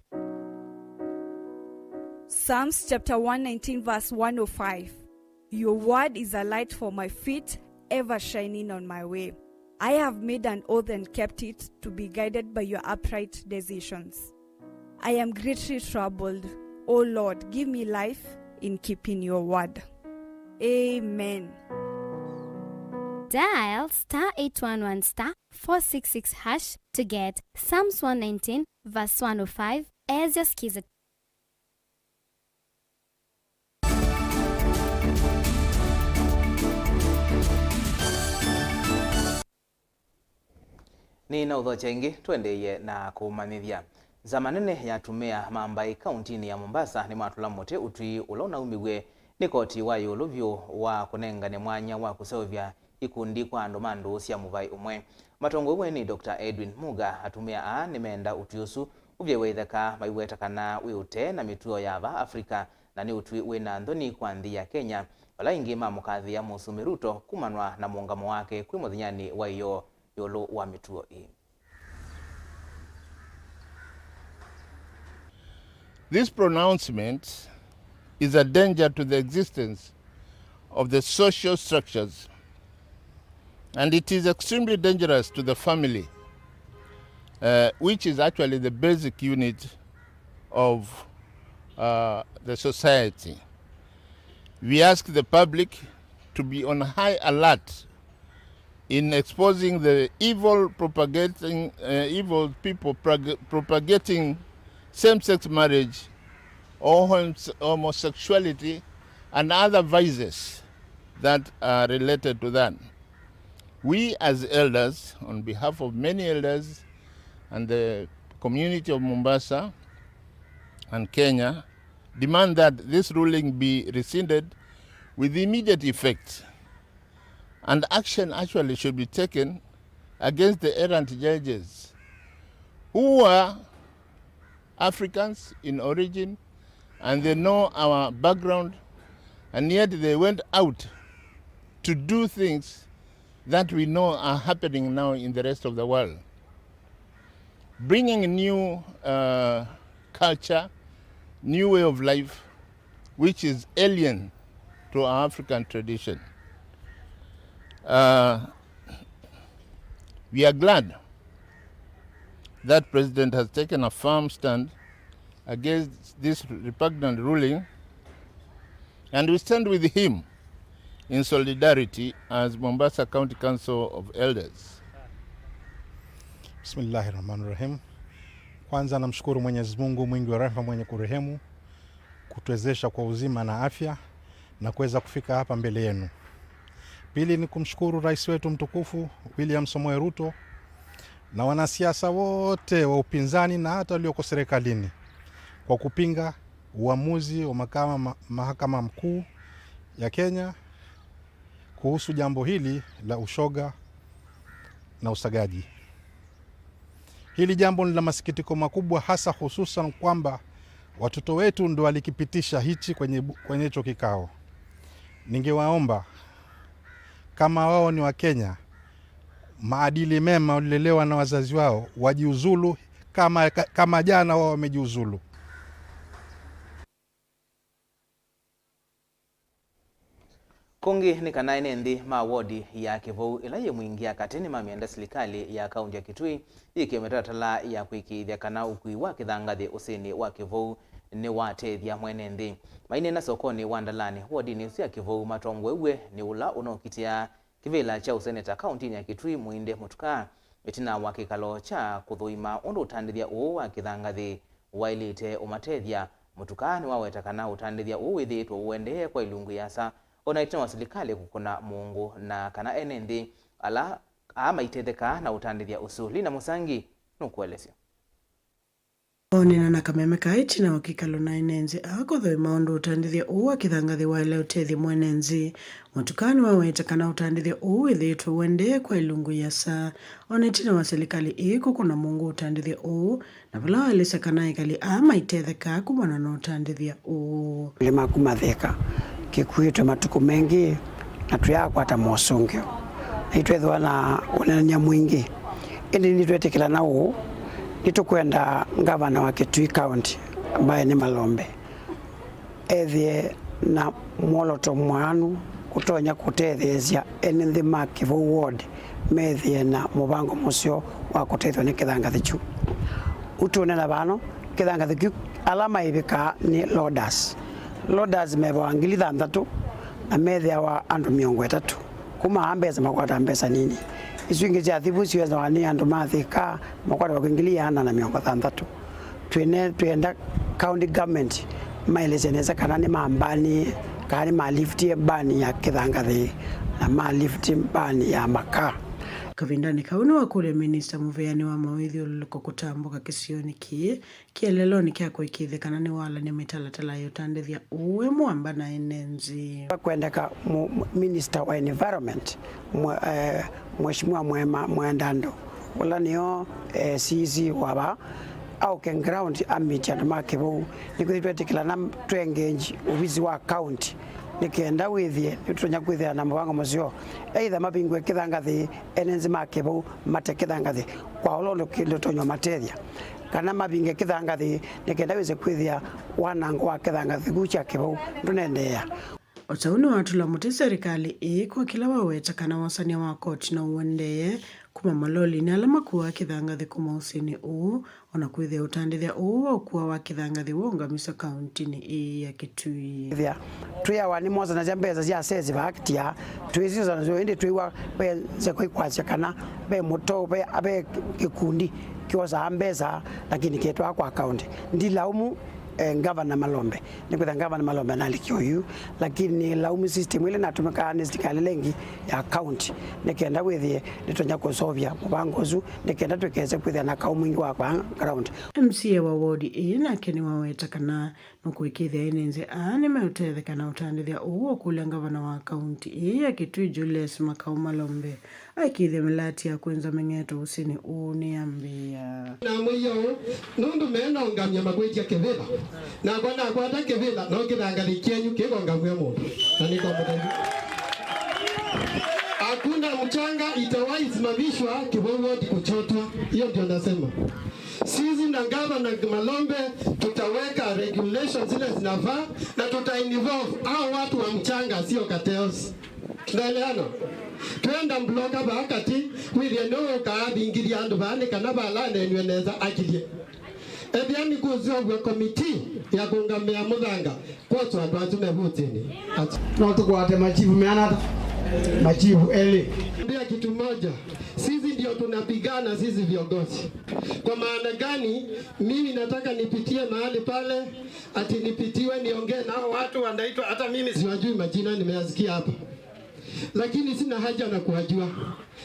Psalms chapter one nineteen verse one oh five. Your word is a light for my feet, ever shining on my way. I have made an oath and kept it, to be guided by your upright decisions. I am greatly troubled. O Lord, give me life in keeping your word. Amen. Dial star eight one one star four six six hash to get Psalms one nineteen verse one oh five as your Skiza. Nĩnaũthokya ĩngĩ, tũendeeye na kũmanyĩthya. Nzama nene ya atumĩa ma mbaĩ kauntinĩ ya Mombasa nĩmatũla mũtĩ ũtwi ũla ũnaumiw'e nĩ koti wa ĩũlũ vyũ wa kũnengane mwanya wa kũseũvya ikundi kwa andũ ma ndũũ sya mũvaĩ ũmwe. Matongoew'e nĩ Doctor Edwin Muga, atumĩa aa nĩmenda ũtwi ũsu ũvyewe itheka, maiweta kana wĩ ũtee na mĩtuo ya va Africa, na nĩ ũtwi wĩ na nthoni kwa nthĩ ya Kenya, vala aingĩ mamũkathĩĩa Mũsumbĩ Ruto kumanwa na mũũngamo wake kwĩ mũthenyanĩ wa ĩyoo ĩũlũ wa mĩtuo ĩĩ. This pronouncement is a danger to the existence of the social structures, and it is extremely dangerous to the family, uh, which is actually the basic unit of, uh, the society. We ask the public to be on high alert in exposing the evil propagating, uh, evil people prog-, propagating same-sex marriage or homs-, homosexuality and other vices that are related to that. We as elders, on behalf of many elders and the community of Mombasa and Kenya, demand that this ruling be rescinded with immediate effect, and action actually should be taken against the errant judges who are Africans in origin, and they know our background, and yet they went out to do things that we know are happening now in the rest of the world. Bringing new, uh, culture, new way of life, which is alien to our African tradition. Uh, we are glad that President has taken a firm stand against this repugnant ruling, and we stand with him in solidarity as Mombasa County Council of Elders. Bismillahi Rahmani Rahim. Kwanza namshukuru Mwenyezi Mungu mwingi wa rehema, mwenye kurehemu, kutuwezesha kwa uzima na afya na kuweza kufika hapa mbele yenu. Pili ni kumshukuru Rais wetu mtukufu William Samoei Ruto na wanasiasa wote wa upinzani na hata walioko serikalini kwa kupinga uamuzi wa makama-, ma-, mahakama mkuu ya Kenya kuhusu jambo hili la ushoga na usagaji. Hili jambo ni la masikitiko makubwa, hasa hususan kwamba watoto wetu ndio walikipitisha hichi kwenye bu-, kwenye hicho kikao. Ningewaomba, kama wao ni Wakenya, maadili mema walilelewa na wazazi wao, wajiuzulu kama, ka-, kama jana wao wamejiuzulu. Kũngĩ nĩ kana ene nthĩ ma wodi ya Kĩvou ĩla yĩ Mwingi ya katĩ nĩmamĩenda silikalĩ ya kaunti ya Kitui yĩkĩe mĩtalatala ya kũĩkĩĩthya kana ũkui wa kĩthangathĩ ũsĩnĩ wa Kĩvou nĩwatethya mwene nthĩ. Maineena sokonĩ wa Ndalani, wodinĩ ĩsu ya Kĩvou, matongoew'e nĩ ũla ũnokitĩa kĩvĩla kya ũseneta kauntinĩ ya Kitui, Mũinde Mũtuka, ĩtina wa kĩkalo kya kũthũima ũndũ ũtandĩthya ũũ wa kĩthangathĩ waĩlĩte ũmatethya. Mũtuka nĩwaweta kana ũtandĩthya ũũ wĩthĩĩtwe ũendee kwa ilungu iasa, o na ĩtina wa silikalĩ kũkũna mũũngũ, na kana ene nthĩ ala aa maitethekaa na ũtandĩthya ũsu. Lina Mũsangi nũkũelesya. Onena na kameme ka ĩtina wa kĩkalo na ene nthĩ aa kũthũima ũndũ ũtandĩthya ũũ wa kĩthangathĩ waĩle ũtethye mwene nthĩ, Mũtuka nĩwaweta kana ũtandĩthya ũũ wĩthĩĩtwe ũendee kwa ilungu iasa, o na ĩtina wa silikalĩ ĩĩ kũkũna mũũngũ ũtandĩthya ũũ, na vala waelesya kana ekali aa maitethekaa kumana na ũtandĩthya ũũ. Nĩ makumathĩka kĩkuĩtwe matukũ mengĩ, Na tũyaakwata mosũngĩo, na itwethĩwa na ũneenany'a mwingĩ. Ĩndĩ nĩtwetĩkĩlana ũũ, nĩtũkwenda ngavana wa Kitui County, ambaye nĩ Malombe, ethĩe na mwoloto mwaanu ũtonya kũtetheesya ene nthĩ ma Kĩvou Ward methĩe na mũvango mũseo wa kũtethw'a nĩ kĩthangathĩ kyu. Ũtũnena vano, kĩthangathĩ kyu ala maĩvĩkaa nĩ loaders. Loaders mevawa ngili thanthatũ na methĩawa andũ mĩongo ĩtatũ. Kuma aa mbesa makwataa mbesa nini. Isu ingĩ sya thivu syĩthĩwa nĩ andũ ma Thika, makwatawa kwĩ ngili ĩana na mĩongo thanthatũ. Twĩne, twĩenda county government maelesye nesa kana nĩmambanĩe, kana nĩmaliftie mbani ya kĩthangathĩ na malifti mbani ya makaa. Kavindanĩ kau nĩwakũlya minista mũveanĩ wa mawĩthyũlũlũko kũtambũka kĩsionĩ kĩĩ kĩeleelonĩ kya kũĩkĩĩthya kana nĩwalany'a mĩtalatala ya ũtandĩthya ũũ e mwamba na ene nzĩ. Kwendeka mu-, mu-, minista wa environment, mwe-, eh, Mheshimiwa Mwema Mwendando, ũla nĩyo, eh, C E C wa vaa, aũke ground amĩtye andũ ma Kĩvou, nĩkwĩthĩwa twetĩkĩlana tũ engage ovisi wa county, nĩ kenda wĩthĩe nĩtũtonya kwĩthĩa na mũvango mũseo, either mavingũe kĩthangathĩ, ene nzĩ ma Kĩvou mate kĩthangathĩ kwa ũla ũndũ kĩtonya ũmatethya, kana mavinge kĩthangathĩ nĩ kenda wĩse kwĩthĩa wanango wa kĩthangathĩ kĩu kya Kĩvou ndũnendeea. O ta ũu nĩwatũla mũtĩ serikali ĩĩ kwa kĩla waweta kana wosania wa koti no ũendee kuma malolinĩ ala makuaa kĩthangathĩ kuma ũsĩnĩ ũũ, o na kwĩthĩa ũtandĩthya ũũ wa ũkua wa kĩthangathĩ waũngamisya kauntinĩ ĩĩ ya Kitui. Ĩthĩa twĩawa nĩmosanasya mbesa sya sesi vaaktia, twĩsyosana syo, ĩndĩ twĩw'a ve nzeko ikwasya kana ve mũto, ve, ve kĩkundi kyosaa mbesa, lakini kĩtwaa kwa kaunti. Ndilaumu, eh, Ngavana Malombe. Nĩkwĩtha Ngavana Malombe naliki oyu, lakini nĩlaumu system ĩla natũmĩkaa nĩ silikalĩ ĩla ĩngĩ ya county, nĩ kenda wĩthĩe nĩtonya kũseũvya mũvango ũsu, nĩ kenda tũkese kwĩthĩa na kaũ mwingĩ wa kwa ground. M C A wa ward ĩĩ nake nĩwaweta kana nũkũĩkĩĩthya ene nzĩ aa nĩmeũtetheka na ũtandĩthya ũũ wa ũkũlya ngavana wa kaunti ĩĩ ya Kitui Julius Makau Malombe aikĩĩthya mĩlati ya kwĩnza mĩng'eto ũsĩnĩ ũũ nĩyambĩĩa. Namwĩie ũũ, nũndũ meenongamya makwĩtya kĩvĩla, nakwa nakwata kĩvĩla, no kĩthangathĩ kyenyu kĩkongamw'e mũndũ, na nĩ kwa mũthelu. Hakuna mchanga itawahi simamishwa Kivou Ward kuchotwa. Hiyo ndio nasema. Sisi na Gavana Malombe tutaweka regulations zile zinafaa na tuta involve hao watu wa mchanga, sio cartels. Tunaelewana? Twenda mbloka vaa kati, wĩthĩe nĩwe ũkaavingĩthya andũ vaa nĩ kana valanenw'e nesa akilye. Ethĩa nĩkũseũvw'a komiti ya kũngamĩa mũthanga kwoswa andũ asu me vũtĩnĩ asu. No tũkwate machifu meana ata? Machifu elĩ. Ambia kitu moja, sisi ndio tunapigana sisi viongozi. Kwa maana gani? Mimi nataka nipitie mahali pale ati nipitiwe niongee nao watu wanaitwa, hata mimi siwajui majina, nimeyasikia hapa. Lakini sina haja na kuwajua.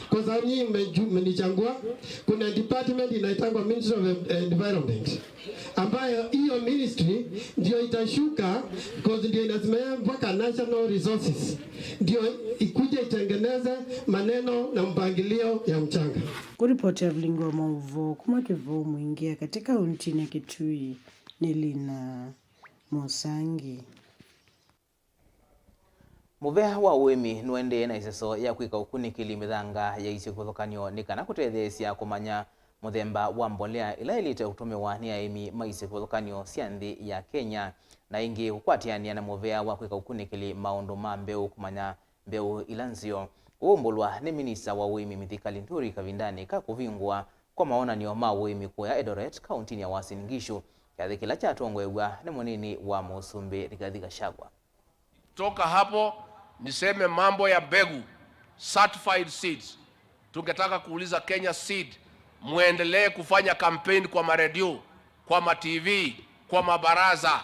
Kwa sababu nyinyi mmeju-, mmenichagua, kuna department inaitangwa Ministry of Environment, ambayo hiyo ministry ndio itashuka, because ndio inasimamia mpaka national resources, ndio ikuje itengeneze maneno na mpangilio ya mchanga. Kũripoti ya vilingi wa maũvoo kuma Kĩvou Mwingĩa katika kaunti ya Kitui nĩ Lina Mosangi. Mũvea wa ũĩmi nũendee na ĩseso ya kwĩka ũkunĩkĩli mĩthanga ya isyĩkũthũkanyo nĩ kana kũtetheesya kũmanya mũthemba wa mbolea ĩla ĩlĩte kũtũmĩwa nĩ aĩmi ma isyĩkũthũkanyo sya nthĩ ya Kenya, na ĩngĩ kũkwatĩanĩa na mũvea wa kwĩka ũkunĩkĩli maũndũ ma mbeũ kũmanya mbeũ ila nzeo. Ũũmbũlwa nĩ minista wa ũĩmi Mithika Linturi kavindanĩ ka kũvingũa kwa mawonany'o ma ũĩmi kũya Eldoret, kauntinĩ ya Uasin Gishu, kyathĩ kĩla kyatongoew'a nĩ mũnini wa mũsumbĩ Rigathi Gachagua. Toka hapo, niseme mambo ya mbegu, certified seeds. Tungetaka kuuliza Kenya Seed, muendelee kufanya campaign kwa maredio, kwa ma T V, kwa mabaraza.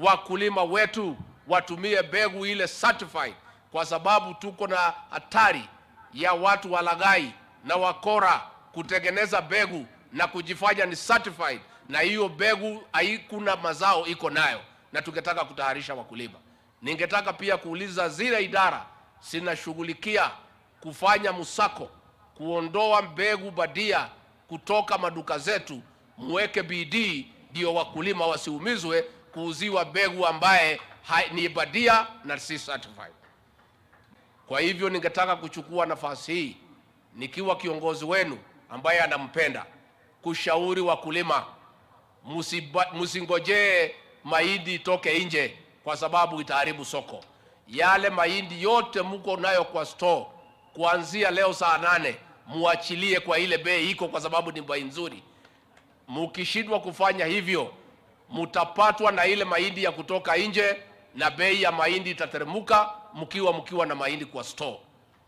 Wakulima wetu watumie mbegu ile certified, kwa sababu tuko na hatari ya watu walaghai na wakora kutengeneza mbegu na kujifanya ni certified, na hiyo mbegu haikuna mazao iko nayo, na tungetaka kutayarisha wakulima. Ningetaka pia kuuliza zile idara zinashughulikia kufanya msako, kuondoa mbegu badia kutoka maduka zetu, muweke bidii ndio wakulima wasiumizwe kuuziwa mbegu ambaye hai-, ni badia na si certified. Kwa hivyo ningetaka kuchukua nafasi hii nikiwa kiongozi wenu ambaye anampenda kushauri wakulima, msiba- msingojee mahindi itoke nje kwa sababu itaharibu soko. Yale mahindi yote mko nayo kwa store, kuanzia leo saa nane, muachilie kwa ile bei iko kwa sababu ni bei nzuri. Mukishindwa kufanya hivyo, mutapatwa na ile mahindi ya kutoka nje na bei ya mahindi itateremuka mkiwa mkiwa na mahindi kwa store.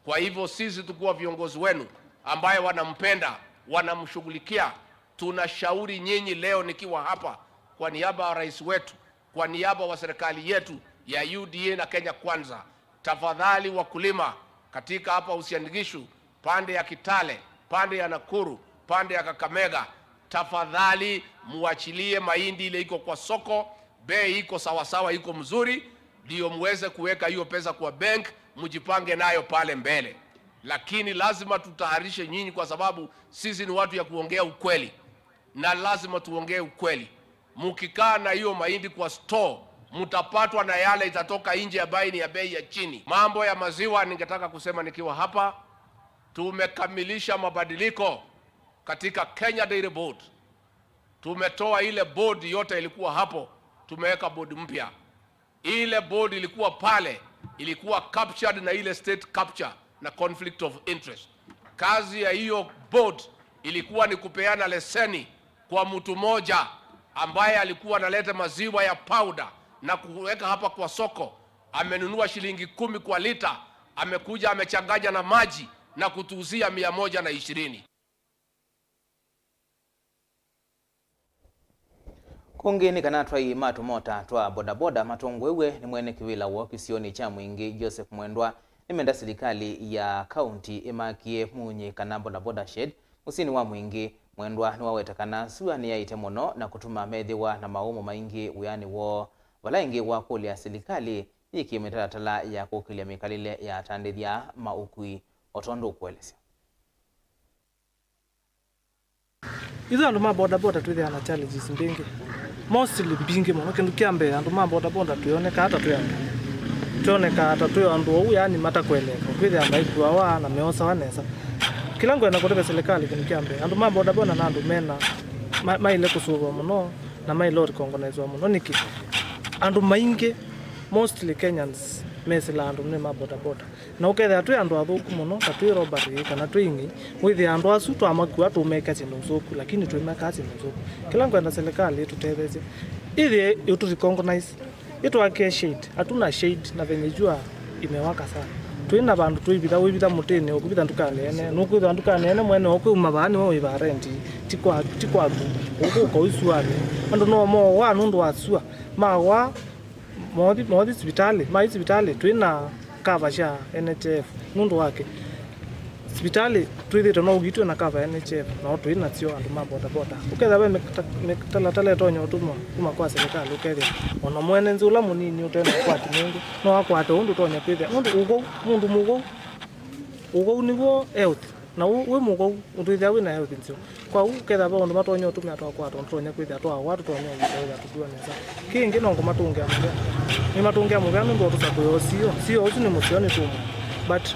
Kwa hivyo sisi tukiwa viongozi wenu ambaye wanampenda, wanamshughulikia, tunashauri nyinyi leo nikiwa hapa kwa niaba ya rais wetu, kwa niaba wa serikali yetu ya U D A na Kenya Kwanza, tafadhali wakulima katika hapa Uasin Gishu, pande ya Kitale, pande ya Nakuru, pande ya Kakamega, tafadhali muachilie mahindi ile iko kwa soko, bei iko sawasawa, iko mzuri, ndio muweze kuweka hiyo pesa kwa bank, mjipange nayo pale mbele. Lakini lazima tutayarishe nyinyi, kwa sababu sisi ni watu ya kuongea ukweli, na lazima tuongee ukweli. Mukikaa na hiyo mahindi kwa store, mutapatwa na yale itatoka nje ambayo ni ya bei ya chini. Mambo ya maziwa, ningetaka kusema nikiwa hapa, tumekamilisha mabadiliko katika Kenya Dairy Board. Tumetoa ile board yote ilikuwa hapo, tumeweka board mpya. Ile board ilikuwa pale, ilikuwa captured na ile state capture na conflict of interest. Kazi ya hiyo board ilikuwa ni kupeana leseni kwa mtu mmoja ambaye alikuwa analeta maziwa ya powder na kuweka hapa kwa soko. Amenunua shilingi kumi kwa lita, amekuja amechanganya na maji na kutuuzia mia moja na ishirini. Kũngĩ nĩ kana atwai ma tũmota twa bodaboda matongowew'e nĩ mwene kĩvĩla woo kĩsionĩ kya Mwingĩ, Joseph Mwendwa, nĩmenda silikalĩ ya kaunti ĩmakie mũunyĩ kana bodaboda shed mũsyĩnĩ wa Mwingĩ. Mwendwa nĩwaweta kana sua nĩyaĩte mũno na kũtuma methĩwa na maũmũ maingĩ wĩanĩ woo, vala ĩngĩ wakũlya silikalĩ yĩkĩe mĩtalatala ya kũkĩlya mĩkalĩle ya atandĩthya ma ũkui, o tondũ ũkũelesya. Ithuĩ andũ ma bodaboda twĩthĩawa na challenges mbingĩ, mostly mbingĩ mũno. Kĩndũ kya mbee, andũ ma bodaboda twĩonekaa ta twĩ andũ, twĩonekaa ta twĩ andũ ou, yaani matakũeleeka, twĩthĩawa maikuawa na meosawa nesa. Kĩla ngwenda kũtavya silikalĩ, kĩndũ kya mbee, andũ ma bodaboda na andũ mena ma- maĩle kũsũvĩwa mũno na maĩle ũrecognizwa mũno. Nĩkĩ? Andũ maingĩ, mostly Kenyans, mesĩlaa andũ nĩ ma bodaboda. Na ũkethĩa twĩ andũ athũku mũno, ta twĩ robbery kana twĩ ing'i, wĩthĩa andũ asu twamakua tũmeka syĩndũ nzũku, lakini tũimekaa syĩndũ nzũku. Kĩla ngwenda silikalĩ ĩtũtetheesye, ĩthĩe ĩtũrecognize, ĩtwakĩe shade. Hatuna shade na venye jua imewaka sana. Twĩ na vandũ twĩvitha, wĩvitha mũtĩnĩ, ũkĩvitha ndukanĩ ene, nũkwĩthĩwa ndukanĩ ene mwene ũkwĩuma vaa nĩwe wĩvaa rent, ti kwa- ti kwaku, ũkũka ũisuanĩ. Andũ no moowa nũndũ wa sua, mawa Mothi, mothi sivitalĩ, mai sivitalĩ, twĩ na cover sya N H I F. Nũndũ wake, sivitalĩ twĩthĩĩtwe no ũkitwe na cover ya N H I F, no twĩ nasyo andũ ma bodaboda. Ũkethĩa ve mĩta- mĩtalatala ĩtonya ũtũmwa kuma kwa silikalĩ, ũkethĩa ona mwene nzĩ ũla mũnini ũte na ũkwati mwingĩ no akwate ũndũ ũtonya kwĩthĩa. Nũndũ ũkũu, mũndũ mũkũu, ũkũu nĩw'o health. Na wĩ, wĩ mũkũu, ũtwĩthĩa wĩ na health nzeo. Kwa ũu, kethĩa ve ũndũ matonya ũtũmĩa twakwata, tũtonya kwĩthĩa twawa, tũtonya ũvika wĩthĩa tũkw'a nesa. Kĩngĩ no kũmatũngĩa mũvea. Nĩmatũngĩa mũvea nũndũ wa tũsakũĩo sio. Sio ũsu nĩ mũseo nĩ tũmwe. But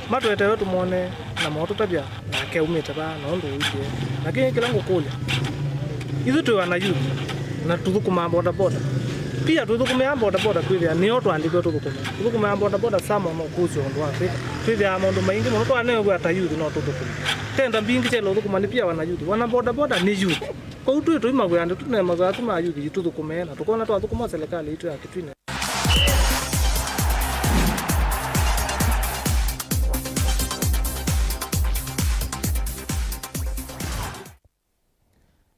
matwetewe tũmone na maũtũtavya nake aumĩte vaa na ũndũ ũilyĩ. Na kĩngĩ kĩla ngũkũlya, ithu twĩ wana youth na tũthũkũmaa bodaboda. Pia tũthũkũmĩaa bodaboda kwĩthĩa nĩyo twaandĩkiwe tũthũkũme. Tũthũkũmĩaa bodaboda sama no kũsya ũndũ wa kwĩka. Twĩthĩaa maũndũ maingĩ mũno twaneew'a ta youth no tũthũkũme. Tenda mbingĩ syaĩle ũthũkũma nĩ pia wana youth. Wana bodaboda nĩ youth. Kwoou twĩ tũimawĩa andũ tũne mawĩa asu ma youth itũthũkũme na tũkona twathũkũma silikalĩ itũ ya Kitui.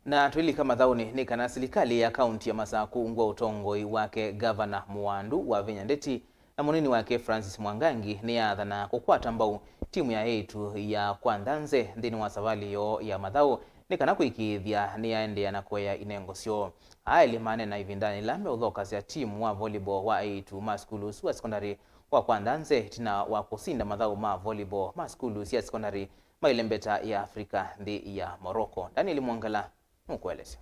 Na twĩlika mathaũnĩ, nĩ kana silikalĩ ya kaunti ya Masakũ ngwa ũtongoi wake Gavana Mũwandu Wavinya Ndeti na mũnini wake Francis Mwangangi nĩyaathana kũkwata mbau timu ya eĩtu ya Kwantha Nze nthĩnĩ wa savalĩ yoo ya mathaũ nĩ kana kũĩkĩĩthya nĩyaendeea na kũea inengo syoo. Aa elĩ maneena ĩvindanĩ yĩla meũthokasya timu wa volleyball wa eĩtu ma sukulu ũsu wa sekondalĩ wa Kwantha Nze ĩtina wa kũsinda mathaũ ma volleyball ma sukulu sya sekondalĩ mailembeta ya Africa nthĩ ya Morocco. Daniel Mwongela nũkũelesya.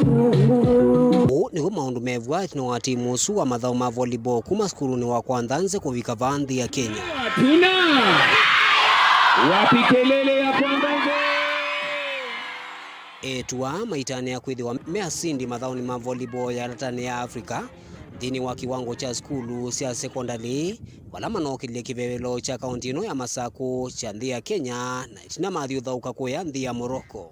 Ũũ nĩw'o maũndũ mevwa ĩtina wa timu ũsu wa mathaũ ma volleyball kuma sukulunĩ wa Kwanthanze kũvika vaa nthĩ ya Kenya. Tuna wapi kelele ya Kwanthanze? Eĩtu aa maitanĩa kwĩthĩwa me asindi mathaũnĩ ma volleyball ya latanĩ ya Africa nthĩnĩ wa kĩwango kya sukulu sya sekondalĩ, vala manookĩlile kĩvevelo kya kaũntĩ ĩno ya Masakũ kya nthĩ ya Kenya na ĩtina mathyũthaũka kũya nthĩ ya Morocco.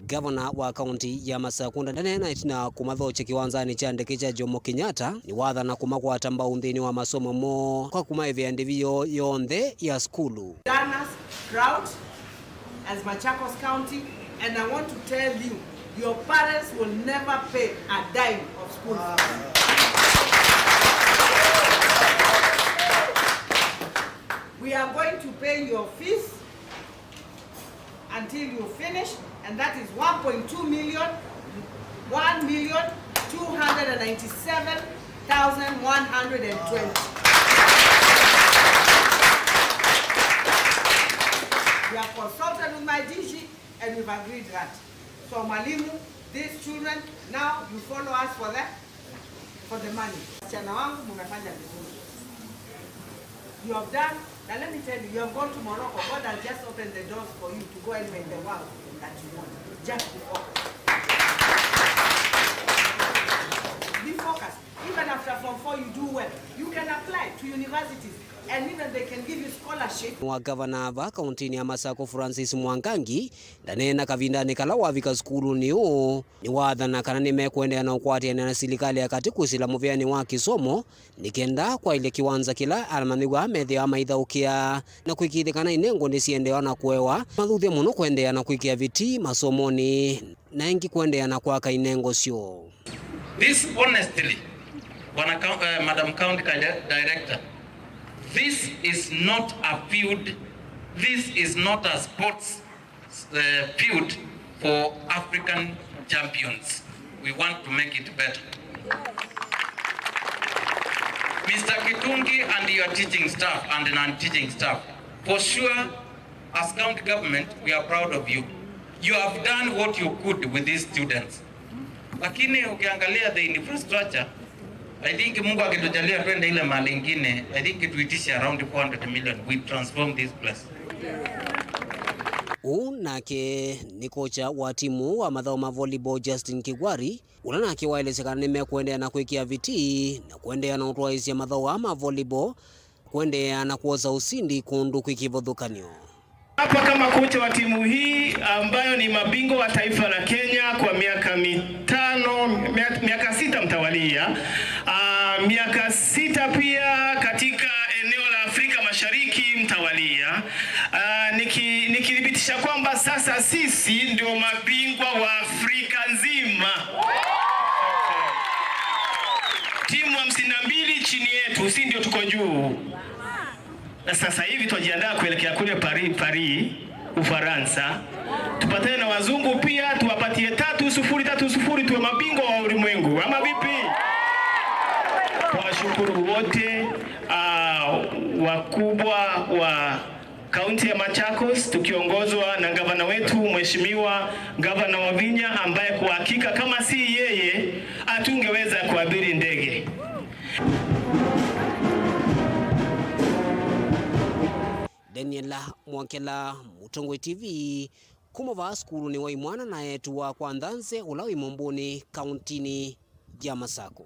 Ngavana wa kaũntĩ ya Masakũ ndaneena ĩtina kũmathokya kĩwanzanĩ kya ndeke kya Jomo Kenyatta, nĩwathana kũmakwata mbau nthĩnĩ wa masomo moo kwa kũmaĩvĩa ndĩvi yoo yonthe ya sukulu. Done us proud as Machakos County, and I want to tell you, your parents will never pay a dime of school fees. We are going to pay your fees until you finish, and that is one point two million, one million two hundred and ninety-seven thousand one hundred and twenty. We have consulted with my D G and we've agreed that. So, mwalimu, these children, now you follow us for the, for the money. Wasichana wangu, mumefanya vizuri. You have done, now let me tell you, you have gone to Morocco. God has just opened the doors for you to go anywhere in the world that you want. Just be focused. Be focused. Even after form four, you do well. You can apply to universities, and even they can give you scholarship. Wa ngavana va kaũntĩnĩ ya Masakũ, Francis Mwangangi, ndaneena kavindanĩ kala wavika sukulunĩ ũũ, nĩwathana kana nĩmekũendeea na ũkwatĩanĩa na silikalĩ ya katĩ kwĩsĩla mũvĩanĩ wa kĩsomo, nĩ kenda kwaĩlya kĩwanza kĩla amanyĩw'a methĩawa maithaũkĩa na kũĩkĩĩthya kana inengo nĩsiendeewa na kũewa, mathuthye mũno kũendeea na kwĩkĩa vitii masomonĩ na ĩngĩ kũendeea na kwaka inengo syoo. This honestly, Bwana Coun-, eh, Madam County Di-, Director, this is not a field, this is not a sports, eh, field for African champions. We want to make it better. Mister Kitungi and your teaching staff and non-teaching staff, for sure, as county government, we are proud of you. You have done what you could with these students. Lakini ukiangalia the infrastructure, I think Mungu akitujalia twende ile mahali ingine, I think tuitishe around four hundred million, we transform this place. Ũũ nake nĩ kocha wa timu wa mathaũ ma volleyball, Justin Kigwari, ũla nake waelesya kana nĩmekũendeea na kwĩkĩa vitii na kũendeea na ũtwaĩĩsya mathaũ aa ma volleyball kũendeea na kwosa ũsindi kũndũ kwĩ kĩvathũkany'o. Hapa kama kocha wa timu hii ambayo ni mabingwa wa taifa la Kenya kwa miaka mitano, mia-, miaka sita mtawalia, ah, miaka sita pia katika eneo la Afrika Mashariki mtawalia, ah, niki-, nikithibitisha kwamba sasa sisi ndio mabingwa wa Afrika nzima. Timu hamsini na mbili chini yetu, si ndio tuko juu? Na sasa hivi twajiandaa kuelekea kule Paris, Paris, Ufaransa. Tupatane na wazungu pia, tuwapatie tatu sufuri, tatu sufuri, tuwe mabingwa wa ulimwengu. Ama vipi? Tuwashukuru wote, ah, wakubwa wa kaunti ya Machakos tukiongozwa na gavana wetu, Mheshimiwa Gavana Wavinya, ambaye kwa hakika kama si yeye hatungeweza kuabiri ndege. Daniela Mwakela, Mũtongoi T V, kuma vaa sukulunĩ wa imwana na eĩtu wa Kwanthanze ũla wĩ Mũmbũnĩ, kaũntĩnĩ ya Masakũ.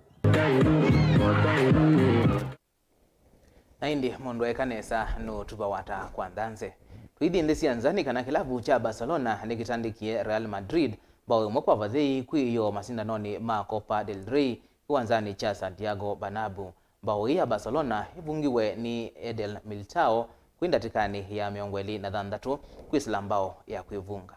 Na ĩndĩ mũndũ eka nesa nũtuvawa ta Kwanthanze. Tũithi nthĩ sya nza nĩ kana kĩlavu kya Barcelona nĩkĩtandĩkie Real Madrid mbao ĩmwe kwa vathei kwĩ yoo masindanonĩ ma Copa del Rey kĩwanzanĩ kya Santiago Bernabeu. Mbao ĩĩ ya Barcelona ĩvungiwe nĩ Eder Militao kwĩ ndatĩkanĩ ya mĩongo ĩlĩ na thanthatũ kwĩsĩla mbao ya kwĩvunga.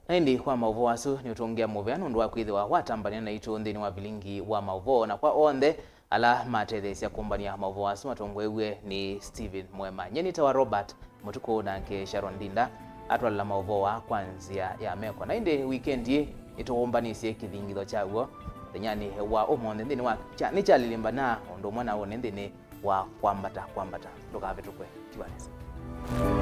Na ĩndĩ kwa maũvoo asu nĩũtũngĩa mũvea nũndũ wa kwĩthĩwa watambania naitũ nthĩnĩ wa vilingi wa maũvoo, na kwa onthe ala matetheesya kũmbany'a maũvoo asu matongoew'e nĩ Stephen Mwema. Nyie nĩtawa Robert Mũtukũ, nake Sharon Ndinda. atwalĩla maũvoo aa kwa nzĩa ya meko. Na ĩndĩ wikendi ĩĩ nĩtũũmbanĩsye kĩthingitho kyaw'o mũthenyanĩ wa ũmũnthĩ nthĩnĩ wa kya-, nĩ kyalĩlĩmbana ũndũ ũmwe na ũnĩ nthĩnĩ wa kwambata kwambata. Ndũkavĩtũkwe. Tiwa nesa.